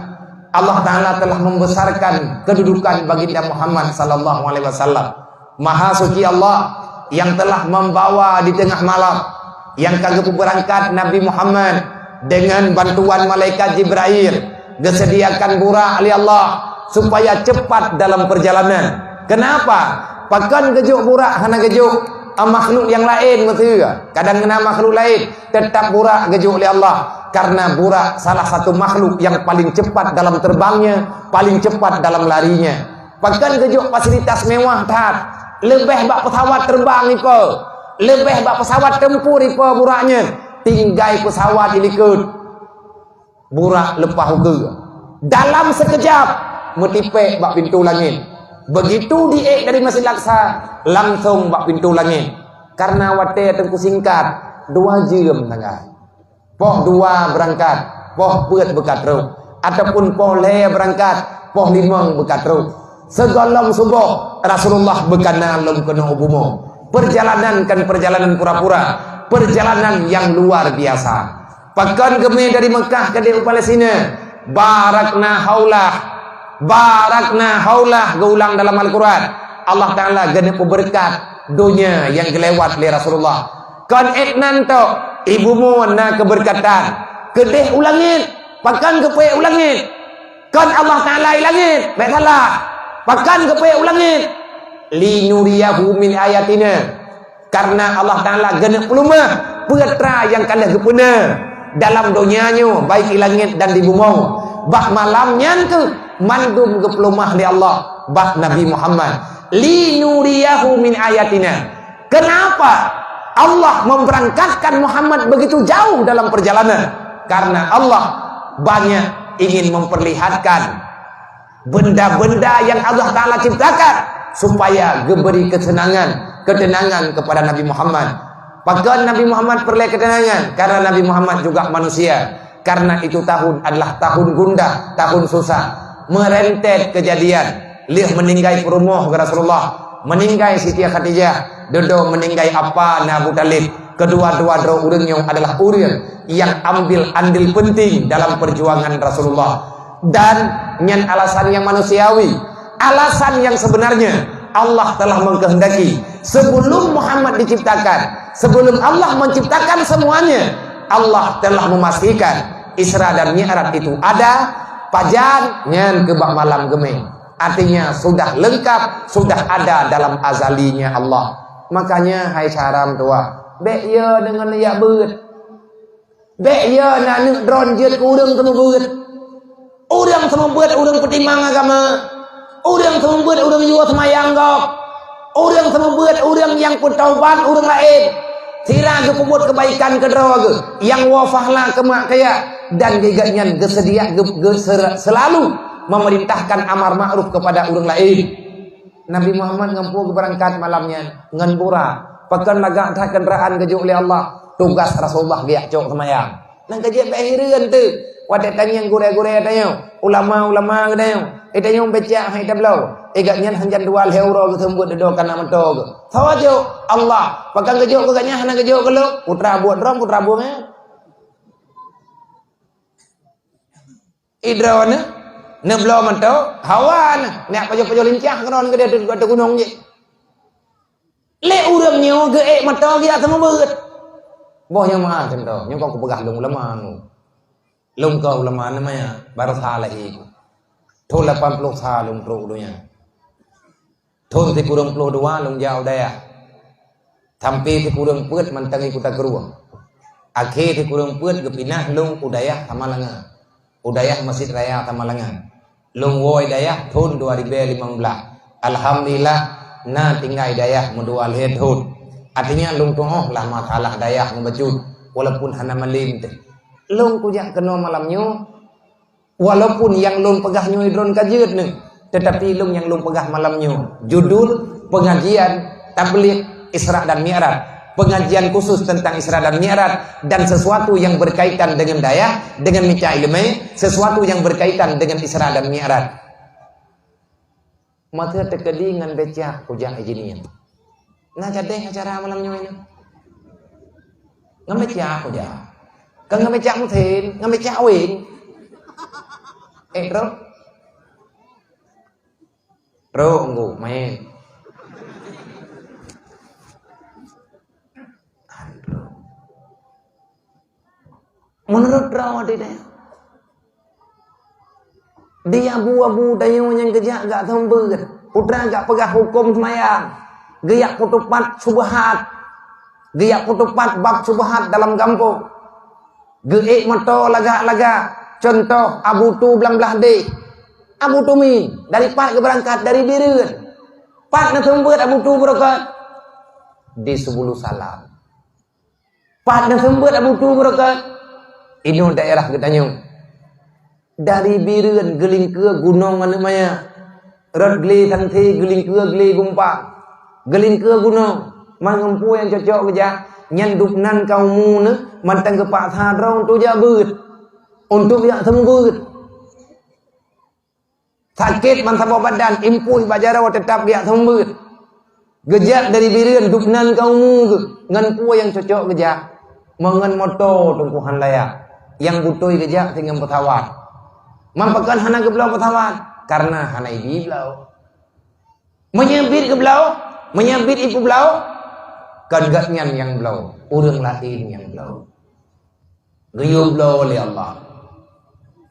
Allah Ta'ala telah membesarkan kedudukan Baginda Muhammad sallallahu alaihi wasallam. Maha suci Allah yang telah membawa di tengah malam, yang ka geupeubeurangkat Nabi Muhammad dengan bantuan malaikat Jibrail, geusediakan burak lé Allah supaya cepat dalam perjalanan. Kenapa? Pakon geujok burak hana geujok, ah, makhluk nyang laén meuteue. Kadang na makhluk laén, teutap burak geujok lé Allah. Karena burak salah satu makhluk yang paling cepat dalam terbangnya, paling cepat dalam larinya. Pakon geujok fasilitas mewah that, leubeh bak pesawat terbang ipe, leubeh bak pesawat tempur ipe burak nyan. Tinggai pesawat ilikot. Burak leupah ukeue. Dalam sekejap, meutipék bak pintoe langét. Begitu diék dari Masjid Aqsa, langsong bak pintoe langét. Karena watée teungku singkat, dua jeuem sagai. Poh dua beurangkat, poh peuet beukatrok, ataupun poh lhée beurangkat, poh limong beukatrok. Sigohlom suboh, Rasulullah beukana lom keunoe u bumoe. Perjalanan kan perjalanan pura-pura, perjalanan yang luar biasa. Pakon geumé dari Mekah keudeh u Palestina, barakna haulah, barakna haulah geuulang dalam Al-Quran. Allah Ta'ala geuneuk peubeureukat donya nyang geulewat lé Rasulullah. Kon ék nan tok, ibu mon na keubeureukat keudeh u langét, pakon geupeuék u langét. Kon Allah Ta'ala i langét, bék salah. Pakon geupeuék u langét? Linuriyahu min ayatina. Karena Allah Ta'ala geuneuk peulumah peutra nyang ka lheueh geupeuna dalam donya nyoe, baik i langét dan di bumoe. Bak malam nyan keuh mandum geupeulumah lé Allah bak Nabi Muhammad. Linuriyahu min ayatina. Kenapa Allah memberangkatkan Muhammad begitu jauh dalam perjalanan? Karena Allah banyak ingin memperlihatkan benda-benda yang Allah Ta'ala ciptakan supaya geubri keuseunangan, keuteunangan kepada Nabi Muhammad. Pakon Nabi Muhammad peureulée keuteunangan? Karena Nabi Muhammad juga manusia. Karena itu tahun adalah tahun gundah, tahun susah. Meureuntét keujadian, lheueh meuninggai peurumoh Rasulullah, meuninggai Siti Khadijah, dudoe meuninggai apa na Abu Thalib. Keudua-dua droe ureuëng nyoe adalah ureuëng nyang ambil andil penting dalam perjuangan Rasulullah. Dan nyan alasan nyang manusiawi. Alasan nyang sebenarnya, Allah telah mengkehendaki Sebelum Muhammad diciptakan, sebelum Allah menciptakan semuanya, Allah telah memastikan Isra dan Mi'raj itu ada, pajan nyan keu bak malam geumeng. Artinya sudah lengkap, sudah ada dalam azalinya Allah. Makanya hai syara meutuah, bèk yo deungon jak beuet. Bèk yo na aneuk droeneuh jeuet keu ureueng seumeubeuet. Ureueng seumeubeuet ureueng peutimang agama. Ureueng seumeubeuet ureueng yue seumayang gob. Ureueng seumeubeuet ureueng nyang peutaubat ureueng laén. Sira geupeubuet keubaikan keu droe geuh, nyang woe pahala keu mak keu yah, dan geuh nyan geuseudia geu-, geu-, sera-, seulalu memerintahkan amar ma'ruf kepada ureueng laén. Nabi Muhammad ngon peue geubeurangkat malam nyan? Ngon Burak. Pakon lagak that keundaraan geujok lé Allah. Tugaih Rasulullah geujak cok seumayang. Nyang ka jeuet bèk hireuen teuh. Watèe tanyong gurèe-gurèe tanyoe, ulama-ulama geutanyoe, eh, tanyoe becak hai tabloe. Eh, gobnyan hanjan dua lhèe uroe geuseumeubeuet dudoe kana meutoe geuh. Soe jok? Allah. Pakon geujok keu gobnyan hana geujok keu lôn? Putra buet droe, putra buet nyan. Idroeneuh neubloe meutoe, hawa neuh, neujak pajoh-pajoh lincah keudroe keudéh ateueh gunong jih. Lé ureueng nyoe geuék meutoe geujak seumeubeuet. Boh nyang meu'ah contoh, nyoe kon kupeugah lôn ulama nyoe. Lôn kon ulama nyoe maya, baroesa lahé ku. Thôn lapan ploh sa lôn trok u donya. Thôn sikureueng ploh dua lôn jak u dayah. Sampoe sikureueng peuet mantong i Kuta Krueng. Akhé sikureueng peuet geupinah lôn u dayah Samalanga. U dayah Masjid Raya Samalanga. Lôn woe dayah thôn dua ribèe limong blah. Alhamdulillah, na tinggai dayah meudua lhèe thôn. Artinya lôn tu'oh lah masalah dayah ngon bacut, walaupun hana malém teuh. Lôn kujak keunoe malam nyoe, walaupun nyang lôn peugah nyoe droen ka jeuet neuh, tetapi lôn nyang lôn peugah malam nyoe, judul pengajian tabligh Isra dan Mi'raj, pengajian khusus tentang Isra dan Mi'raj dan sesuatu yang berkaitan dengan dayah, dengan mita ileumèe, sesuatu yang berkaitan dengan Isra dan Mi'raj. Masa teukeudi ngon becak kujak ijin nyan. Na cadeh acara malam nyoe nyoe. Ngon becak kujak. Kon ngon becak mesin, ngon becak weng. Eh, trok. Trok, Ngku, main. Aduh. Meunurot droe di dayah. Di abu-abu tanyoe nyang geujak gak seumeubeuet, putra gak peugah huköm seumayang, geujak peutupat syubhat, geujak peutupat bab syubhat dalam gampông. Geuék meutoe lagak-lagak, cuntoh Abu Tu Blang Blahdeh. Abu Tu mi, dari pat geubeurangkat? Dari Bireuen. Pat neuseumeubeuet Abu Tu Beureukat? Di Subulus Salam. Pat neuseumeubeuet Abu Tu Beureukat? Inoe daerah geutanyoe. Dari Bireuen geulingkeue gunong aneuk maya. Rot glé Santé geulingkeue glé Gumpang. Geulingkeue gunong, mangat peue nyang cocok geujak, nyan dubnan ka umu neuh mantong geupaksa droe untuk jak beuet, untuk jak seumeubeuet. Sakét bansaboh badan, impui bak jaroe, teutap geujak seumeubeuet. Geujak dari Bireuen, dubnan ka umu geuh, ngon peue nyang cocok geujak. Meungon moto teungku han layak, nyang beutôi geujak singoh peusawat. Man pakon hana geubloe peusawat? Karena hana ibi bloe. Meunyoe biet geubloe, meunyoe biet ipeubloe, kon gobnyan nyang bloe, ureuëng laén nyang bloe. Geuyue bloe lé Allah.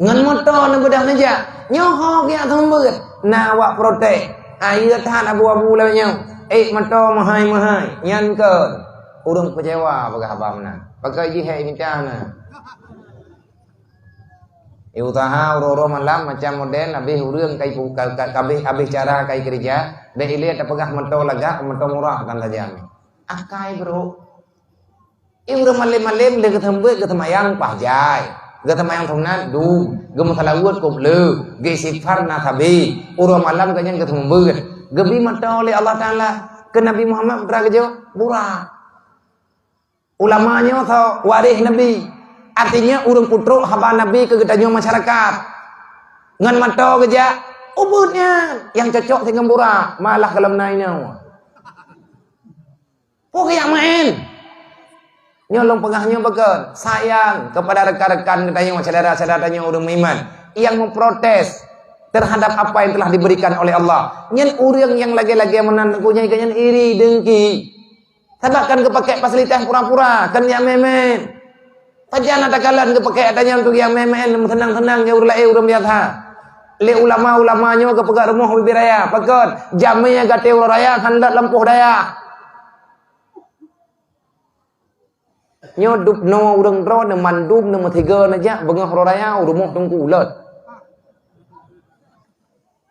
Ngon moto neubeudoh neujak, nyoe ho geujak seumeubeuet, na awak protes. Ayeue that abu-abu lagée nyoe, ék moto meuhai-meuhai, nyan kon ureuëng keucewa peugah haba meunan. Pakon jih hai mita na. Iusaha uroe-uroe malam macam model habéh ureuëng kai pu-, ka, ka, habéh, habéh cara kai keureuja, bék ilée tapeugah moto lagak, moto murah kan saja. Akai brok. Ié ureuëng malem-malem lé geuseumeubeuet, geuseumayang paih jai. Geuseumayang sunat dum, geumeuseulaweuet kôb le, geuistighfar na sabe. Uroe malam gobnyan geuseumeubeuet. Geubi moto lé Allah Taala keu Nabi Muhammad putra geuh, Burak. Ulama nyoe soe? Waréh Nabi. Artinya ureuëng peutrok haba Nabi keu geutanyoe masyarakat. Ngon moto geujak, ubeuet nyan nyang cocok singoh Burak, malah gohlom na inoe. Peue geujak maén? Nyoe lôn peugah nyoe pakon? Sayang kepada rekan-rekan geutanyoe, syedara-syedara tanyoe ureuëng meuiman nyang meuprotes. terhadap apa yang telah diberikan oleh Allah. Nyan ureuëng nyang lagée-lagée meunan, teungku, nyan, nyan iri, dengki. Sabab kan geupakék fasilitas pura-pura, kan jak meu'en-meu'en. Pajan na takalon geupakék ata nyan untuk nyang meu'en-meu'en, meuseunang-seunang nyang ureuëng laén, ureuëng biasa. Lé ulama-ulama nyoe geupeugah rumoh ubé raya, pakon jamé gata uroe raya hán lôt lampôh dayah. Nyoe dub noe ureuëng droeneuh mandum neumeusigoe neujak beungoh uroe raya u rumoh teungku lôt.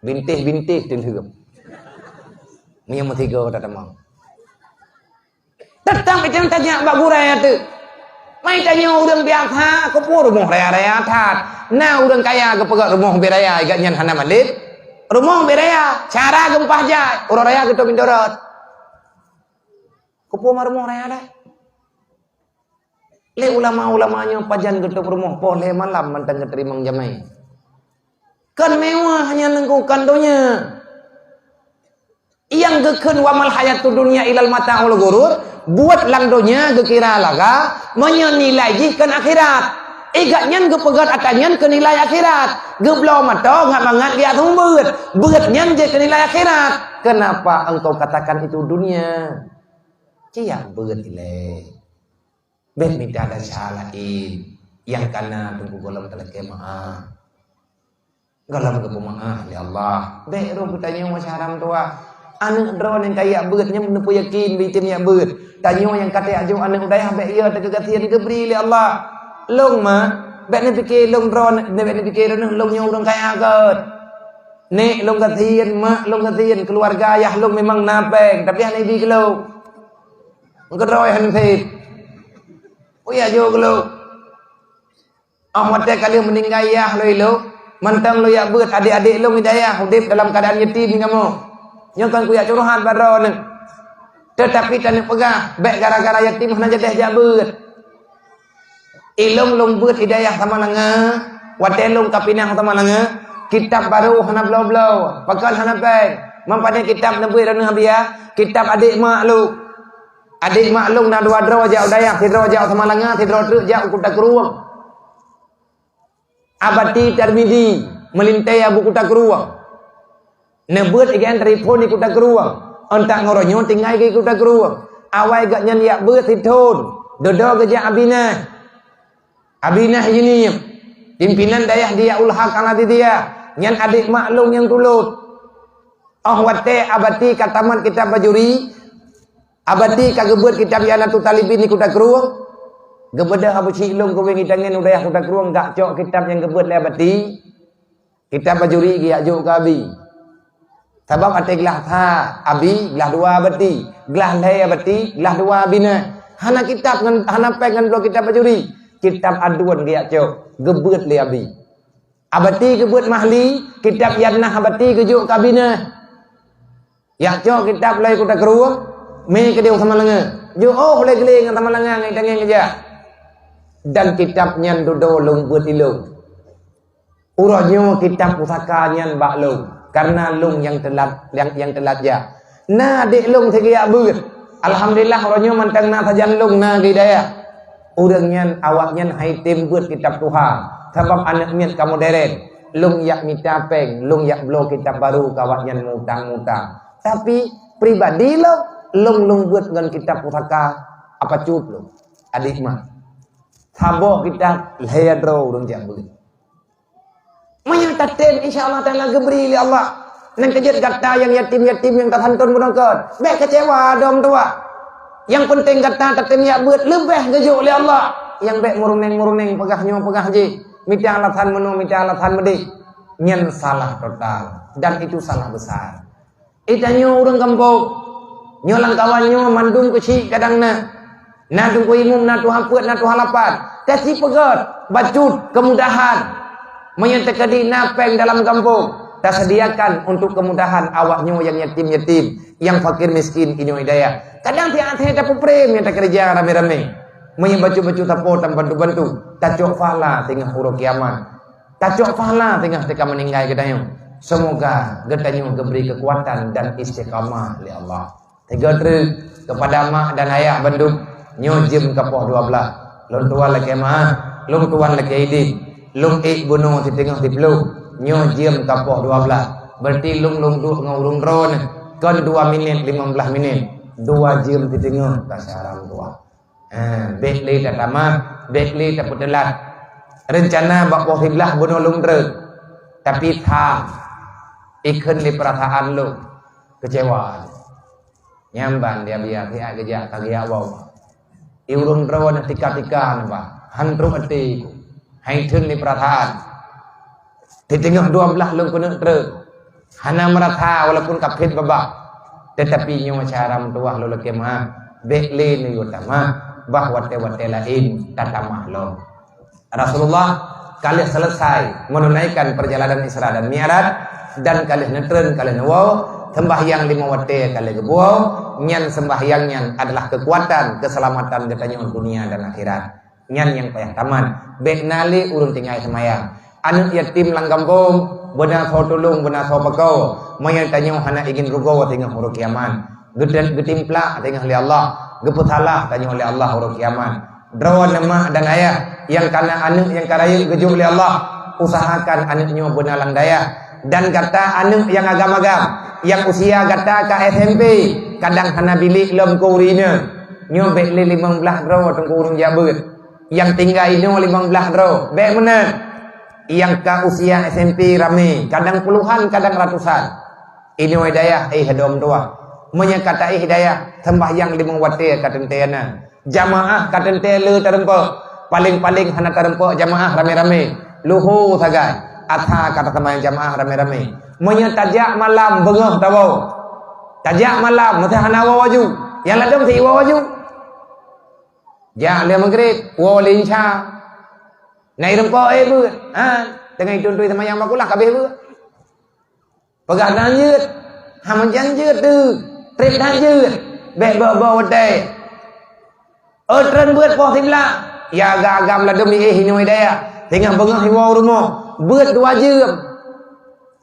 Bintéh-bintéh teunheuem. Meunyoe meusigoe tatamong. Teutap itong tajak bak gurée ateueh. Mai tanyoe ureuëng biasa, keupeue rumoh raya-raya that. Na ureuëng kaya geupeugah rumoh ubé raya, igat nyan hana maleb. Rumoh ubé raya, cara geumpah jai, uroe raya geutôb indorot. Keupeue ma rumoh raya dah? Lé ulama-ulama nyoe pajan geutôb rumoh poh lhée malam mantong geuteurimong jamé. Kon mewah nyan, teungku, kon donya. Nyang geukheun wa mal hayatud dunya illal mata'ul ghurur, buet lam donya geukira lagée, meunyoe nilai jih kon akhirat. Igat nyan geupeugét ata nyan keu nilai akhirat. Geubloe mata ngat mangat geujak seumeubeuet. Beuet nyan jeuet keu nilai akhirat. Kenapa engkau katakan itu dunia? Ciyak beuet ilée. Bék mita desya laén nyang kana teungku gohlom talakée meu'ah. Gohlom geupeumeu'ah lé Allah. Bék roh geutanyoe masa haram tuha. Aneuëk droeneuh nyang ka jak beuet nyan neupeuyakin beuitem jak beuet. Tanyoe nyang ka tajak jok aneuëk u dayah bék yo teuka gasien geubri lé Allah. Lôn ma, bék neupike lôn droeneuh, bék neupike droeneuh lôn nyoe ureuëng kaya gét. Nék lôn gasien, mak lôn gasien, keuluwarga ayah lôn memang na péng, tapi hana ibi keu lôn. Keudroe han sép. Uya jok keu lôn. Óh watée ka lheueh meuninggai yah lôn ilôn, mantong lôn jak beuet, adék-adék lôn di dayah udeb dalam keuadaan yatim kamoe. Nyoe kon kujak curhat bak droeneuh. Teutapi taneuk peugah, bék gara-gara yatim hana jadeh jak beuet. Ilôn lôn beuet di dayah Samalanga, watée lôn ka pinah Samalanga, kitab barô hana bloe-bloe, pakon hana péng. Meupadé kitab neubeuet droeneuh hadiah, kitab adék mak lôn. Adék mak lôn na dua droe jak u dayah, sidroe jak u Samalanga, sidroe treuk jak u Kuta Krueng. Abati Tarmizi, meulintée Abu Kuta Krueng. Neubeuet igan telepon di Kuta Krueng. Ôn tak ngon uroe nyoe tinggai di Kuta Krueng. Awai gobnyan jak beuet sithon, dudoe geujak Abinah. Abinah Yunif, pimpinan dayah Diyaul Haq Al-Aziziyah, nyan adék mak lôn nyang tulôt. Óh watée Abati ka tamat kitab Bajuri, Abati ka geubeuet kitab I'anatut Talibin di Kuta Krueng. Geubeudôh Abu Syik lôn keuwéng itangen u dayah Kuta Krueng, gak cok kitab nyang geubeuet lé Abati. Kitab Bajuri geujak jok keu Abi. Sabab até glah sa Abi, glah dua Abati, glah lhée Abati, glah dua Abinah. Hana kitab ngon, hana péng ngon bloe kitab Bajuri. Kitab Aduen geujak cok, geubeuet lé Abi. Abati geubeuet Mahli, kitab I'anah Abati geujok keu Abinah. Jak cok kitab lé Kuta Krueng, mé keudéh Samalanga. Jiôh lé glé ngon Samalanga ngon itangen geujak. Dan kitab nyan dudoe lôn beuet ilôn. Uroe nyoe kitab pusaka nyan bak lôn, kareuna lôn nyang teulat, nyang, nyang teulat jak. Na adék lôn sigeujak beuet. Alhamdulillah, uroe nyoe mantong na sajan lôn na di dayah. Ureuëng nyan, awaknyan han item beuet kitab tuha, sabab aneuëk miet ka moderen. Lôn jak mita péng, lôn jak bloe kitab barô keu awaknyan mutang-mutang. Tapi, pribadi lôn, lôn, lôn beuet ngon kitab pusaka apa cup lôn. Adék mak. Saboh kitab lhée droe ureuëng jak beuet. Meunyoe tatem, insya Allah Taala geubri lé Allah. Nyang keujeuet gata nyang yatim-yatim nyang tasanton beuneukeut, bék keucewa dong tuha. Nyang peunteng gata tatem jak beuet leubeh geujok lé Allah. Nyang bék meuruneng-meuruneng, peugah nyoe peugah jih, mita alasan meunoe mita alasan meudeh, nyan salah total dan itu salah besar. Eh, tanyoe ureuëng gampông. Nyoe lam kawan nyoe mandum keuchik kadang na. Na teungku imum, na tuha peuet, na tuha lapan. Tasipeugét, bacut, keumudahan. Meunyoe teukeudi na péng dalam gampông, taseudiakan untuk keumudahan awak nyoe nyang yatim-yatim, nyang fakir miskin, inyoe hidayah. Kadang tieb-tieb tapeuprem nyang takeureuja ramé-ramé. Meunyoe bacut-bacut sapo tabantu-bantu, tacok pahala singoh uroe kiamat. Tacok pahala singoh teuka meuninggai geutanyoe. Seumoga geutanyoe geubri keukuatan dan istiqamah lé Allah. Tiga treuk keupada mak dan ayah bandum, nyoe jeuem ka poh dua blaih. Lôn tuan lakée meu'ah, lôn tuan lakée idin, lôn ék bunoe siteungoh siploh. Nyoe jeuem ka poh dua blaih. Berarti lôn, lôn duek ngon ureuëng droeneuh kon dua minit, lima belas minit. Dua jeuem siteungoh ka syara meutuwah. Ha, bék lé tatamah, bék lé tapeuteulat. Reuncana bak poh siblaih bunoe lôn treun. Tapi tham, ikheun lé peurasaan lôn, keucewa. Nyan ban dia biasa geujak ka geujak woe. I ureuëng droeneuh tika-tika neuh bah, han trok até ku. Hai theun lé peurasaan. Di teungoh dua blaih lôn keuneuk treun. Hana meurasa walaupun ka phét babah. Teutapi nyoe syara meutuwah lôn lakée meu'ah. Bék lé neuyue tamah, bah watée-watée laén tatamah lom. Rasulullah ka lheueh selesai menunaikan perjalanan Isra dan Mi'raj dan ka lheueh neutreun, ka lheueh neuwoe, sembahyang limong watée ka lheueh geubuwoe, nyan sembahyang nyan adalah kekuatan keselamatan geutanyoe dunia dan akhirat. Nyan nyang payah tamat. Bék na lé ureuëng tinggai seumayang. Aneuëk yatim lam gampông, beuna soe tulông, beuna soe pakoe. Meunyoe tanyoe hana izin rugoe teungoh uroe kiamat. Geutem-, geutimplak teungoh lé Allah, geupeusalah tanyoe lé Allah uroe kiamat. Droeneuh mak dan ayah nyang kana aneuëk nyang ka rayeuk geujok lé Allah, usahakan aneuëk nyoe beuna lam dayah. Dan gata aneuëk nyang agam-agam, nyang usia gata ka S M P, kadang hana bilék lom keu ureuëng inong. Nyoe bék lé limong blaih droe teungku ureuëng jak beuet. Nyang tinggai inoe limong blaih droe, bék meunan. Nyang ka usia S M P ramé, kadang puluhan, kadang ratusan. Inoe dayah éh dom tuah. Meunyoe ka taéh dayah, sembahyang limong watée ka teuntée na. Jamaah ka teuntée le tareumpok. Paléng-paléng hana tareumpok jamaah ramé-ramé. Luho sagai, atra ka taseumbahyang jamaah ramé-ramé. Meunyoe tajak malam beungoh tawoe. Tajak malam, meusti hana woe waju. Nyang ladom si woe waju. Jak lé Maghrib, woe lé Isya. Na ireumpok éh beuet. Ha, teungoh itui-tui seumayang bakulah ka abéh beuet. Peugah dan jeuet. Ha, meujan jeuet tu. Trép dan jeuet. Bék bak-bak watée. Oh, treun beuet poh siblaih. Ya agam-agam ladom éh inoe dayah. Teungoh beungoh iwoe rumoh. Beuet dua jeuem.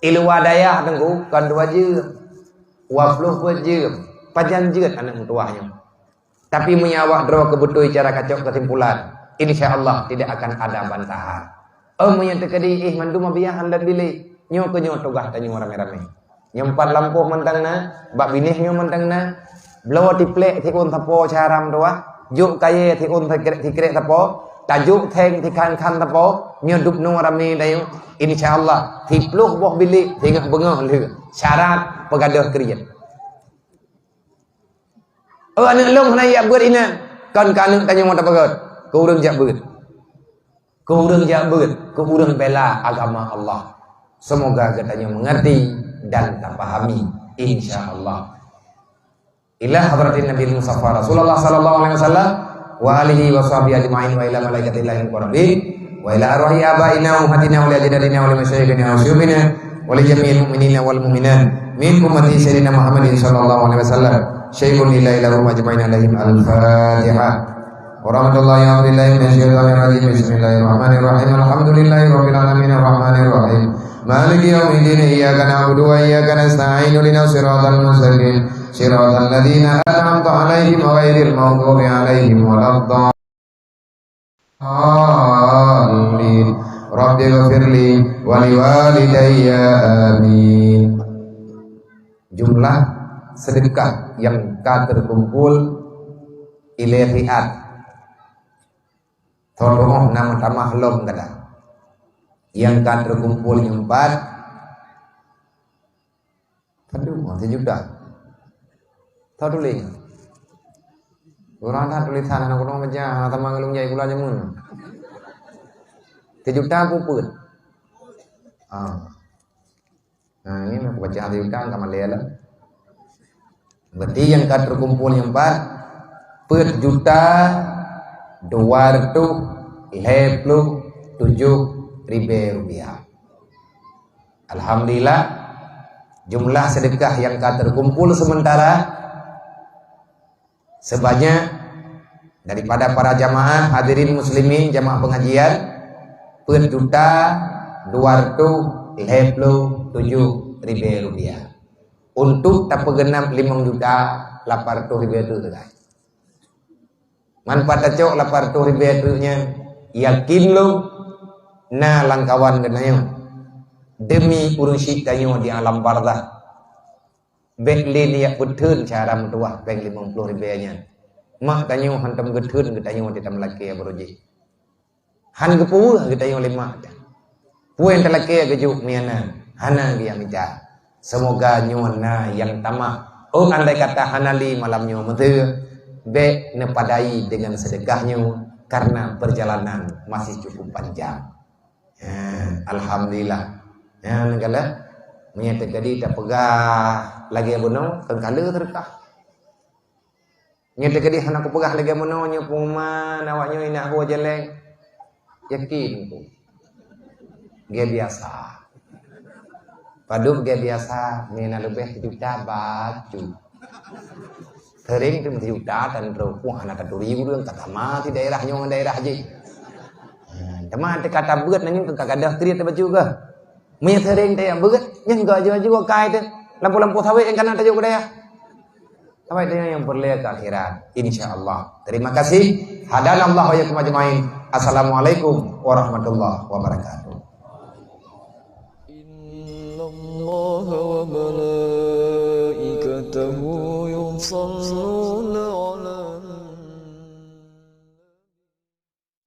I luwa dayah teungku, kon dua jeuem. Dua ploh beuet jeuem. Pajan jeuet aneuëk meutuwah nyoe. Tapi meunyoe awak droe keubeutôi cara kacok keusimpulan, insya Allah tidak akan ada bantahan. Oh, meunyoe teukeudi éh mandum abiah han lom bilék, nyoe keuh nyoe tugaih tanyoe ramé-ramé. Nyang pat lampôh mantong na, bak binéh nyoe mantong na, bloe tiplek siôn sapo cara meutuwah, jok kayée siôn sikrek, sikrek sapo, tajok seng sikhan-khan sapo, nyoe dubnoe ramé tanyoe. Insya Allah, siploh boh bilék singoh beungoh lheueh syarat peugadôh kriet. Oh, aneuëk lôn hana jak beuet inan. Kon keu aneuëk tanyoe mata peugét. Keu ureuëng jak beuet. Keu ureuëng jak beuet. Keu ureuëng bela agama Allah. Semoga geutanyoe mengerti dan tapahami. Insya Allah. Ila hadratin Nabi Mustafa Rasulullah sallallahu alaihi wasallam wa alihi wa sahbihi ajma'in wa ila malaikatillahil muqarrabin. Wa ila arwahi abaina wa ummahatina wa li ajdadina wa li masyayikhina wa syuyukhina wa li jami'il mu'minina wal mu'minat min ummati sayyidina Muhammadin sallallahu alaihi wasallam. Syai'un lillahi lahum ajma'in alaihim al-Fatihah. Wa rahmatullahi wa billahi minasyaitonir rajim. Bismillahirrahmanirrahim. Alhamdulillahi rabbil alamin arrahmanir rahim. Maliki yaumiddin. Iyyaka na'budu wa iyyaka nasta'in. Ihdinas siratal mustaqim. Siratal ladzina an'amta alaihim ghairil maghdubi alaihim waladdallin. Amin. Rabbighfirli wa liwalidayya. Amin. Jumlah sedekah nyang ka terkumpul ilée riat. Tolong nama tamah lom kada. Nyang ka terkumpul nyang pat Aduh, sejuta. Tau tuléh. Urang that tulésan hana keunong baca, hana tamah ngon lôn jai gula jameun. Sejuta peuet. Ah. Nah, ini aku baca sejuta ka malée lah. Berarti nyang ka terkumpul nyang pat peuet juta dua ratus lhée ploh tujoh ribée rupiah. Alhamdulillah, jumlah sedekah nyang ka terkumpul sementara sebanyak daripada para jamaah hadirin muslimin jamaah pengajian peuet juta dua ratus lhée ploh tujoh ribée rupiah. Untuk tapeugeunap limong juta lapan ratus ribée tu, guys. Man pat tacok lapan ratus ribée treuk nyan, yakin lôn na lam kawan geutanyoe. Demi ureuëng syiek tanyoe di alam barzah, bék lé neujak peutheun cara meutuwah péng limong ploh ribée nyan. Mak tanyoe hantom geutheun geutanyoe di tameulakée baroe jih. Han geupeuweueh geutanyoe lé mak teuh. Peue nyang talakée geujok meunan, hana geujak mita. Seumoga nyoe na nyang tamah. Oh, andai kata hana lé malam nyoe meuteue, bék neupadai deungon seudeukah nyoe, karena perjalanan masih cukup panjang. Eh, alhamdulillah. Ya, neukalon. Meunyoe teukeudi tapeugah lagée bunoe, keu kaleue teureukah. Nyoe teukeudi hana kupeugah lagée meunoe nyoe pengumuman awak nyoe inak hue jeleng. Yakin ku. Gaya biasa. Padub gaya biasa, mina leubeh sejuta bacut. Sering tu sejuta tan trok. Wah, hana taturi ureuëng kata mati daerah nyoe daerah jih. Ha, teuma teuka tabeuet nangin ka gadoh kriet bacut ke. Meunyoe sering tajak beuet, nyan gak aju-aju kai teuh. Lampu-lampu sawit nyang kana tajok keu dayah. Sampai dengan yang perlu ke akhirat, insya Allah. Terima kasih. Hadanallahu wa iyyakum ajmain. Assalamualaikum warahmatullahi wabarakatuh. إن الله وملائكته يصلون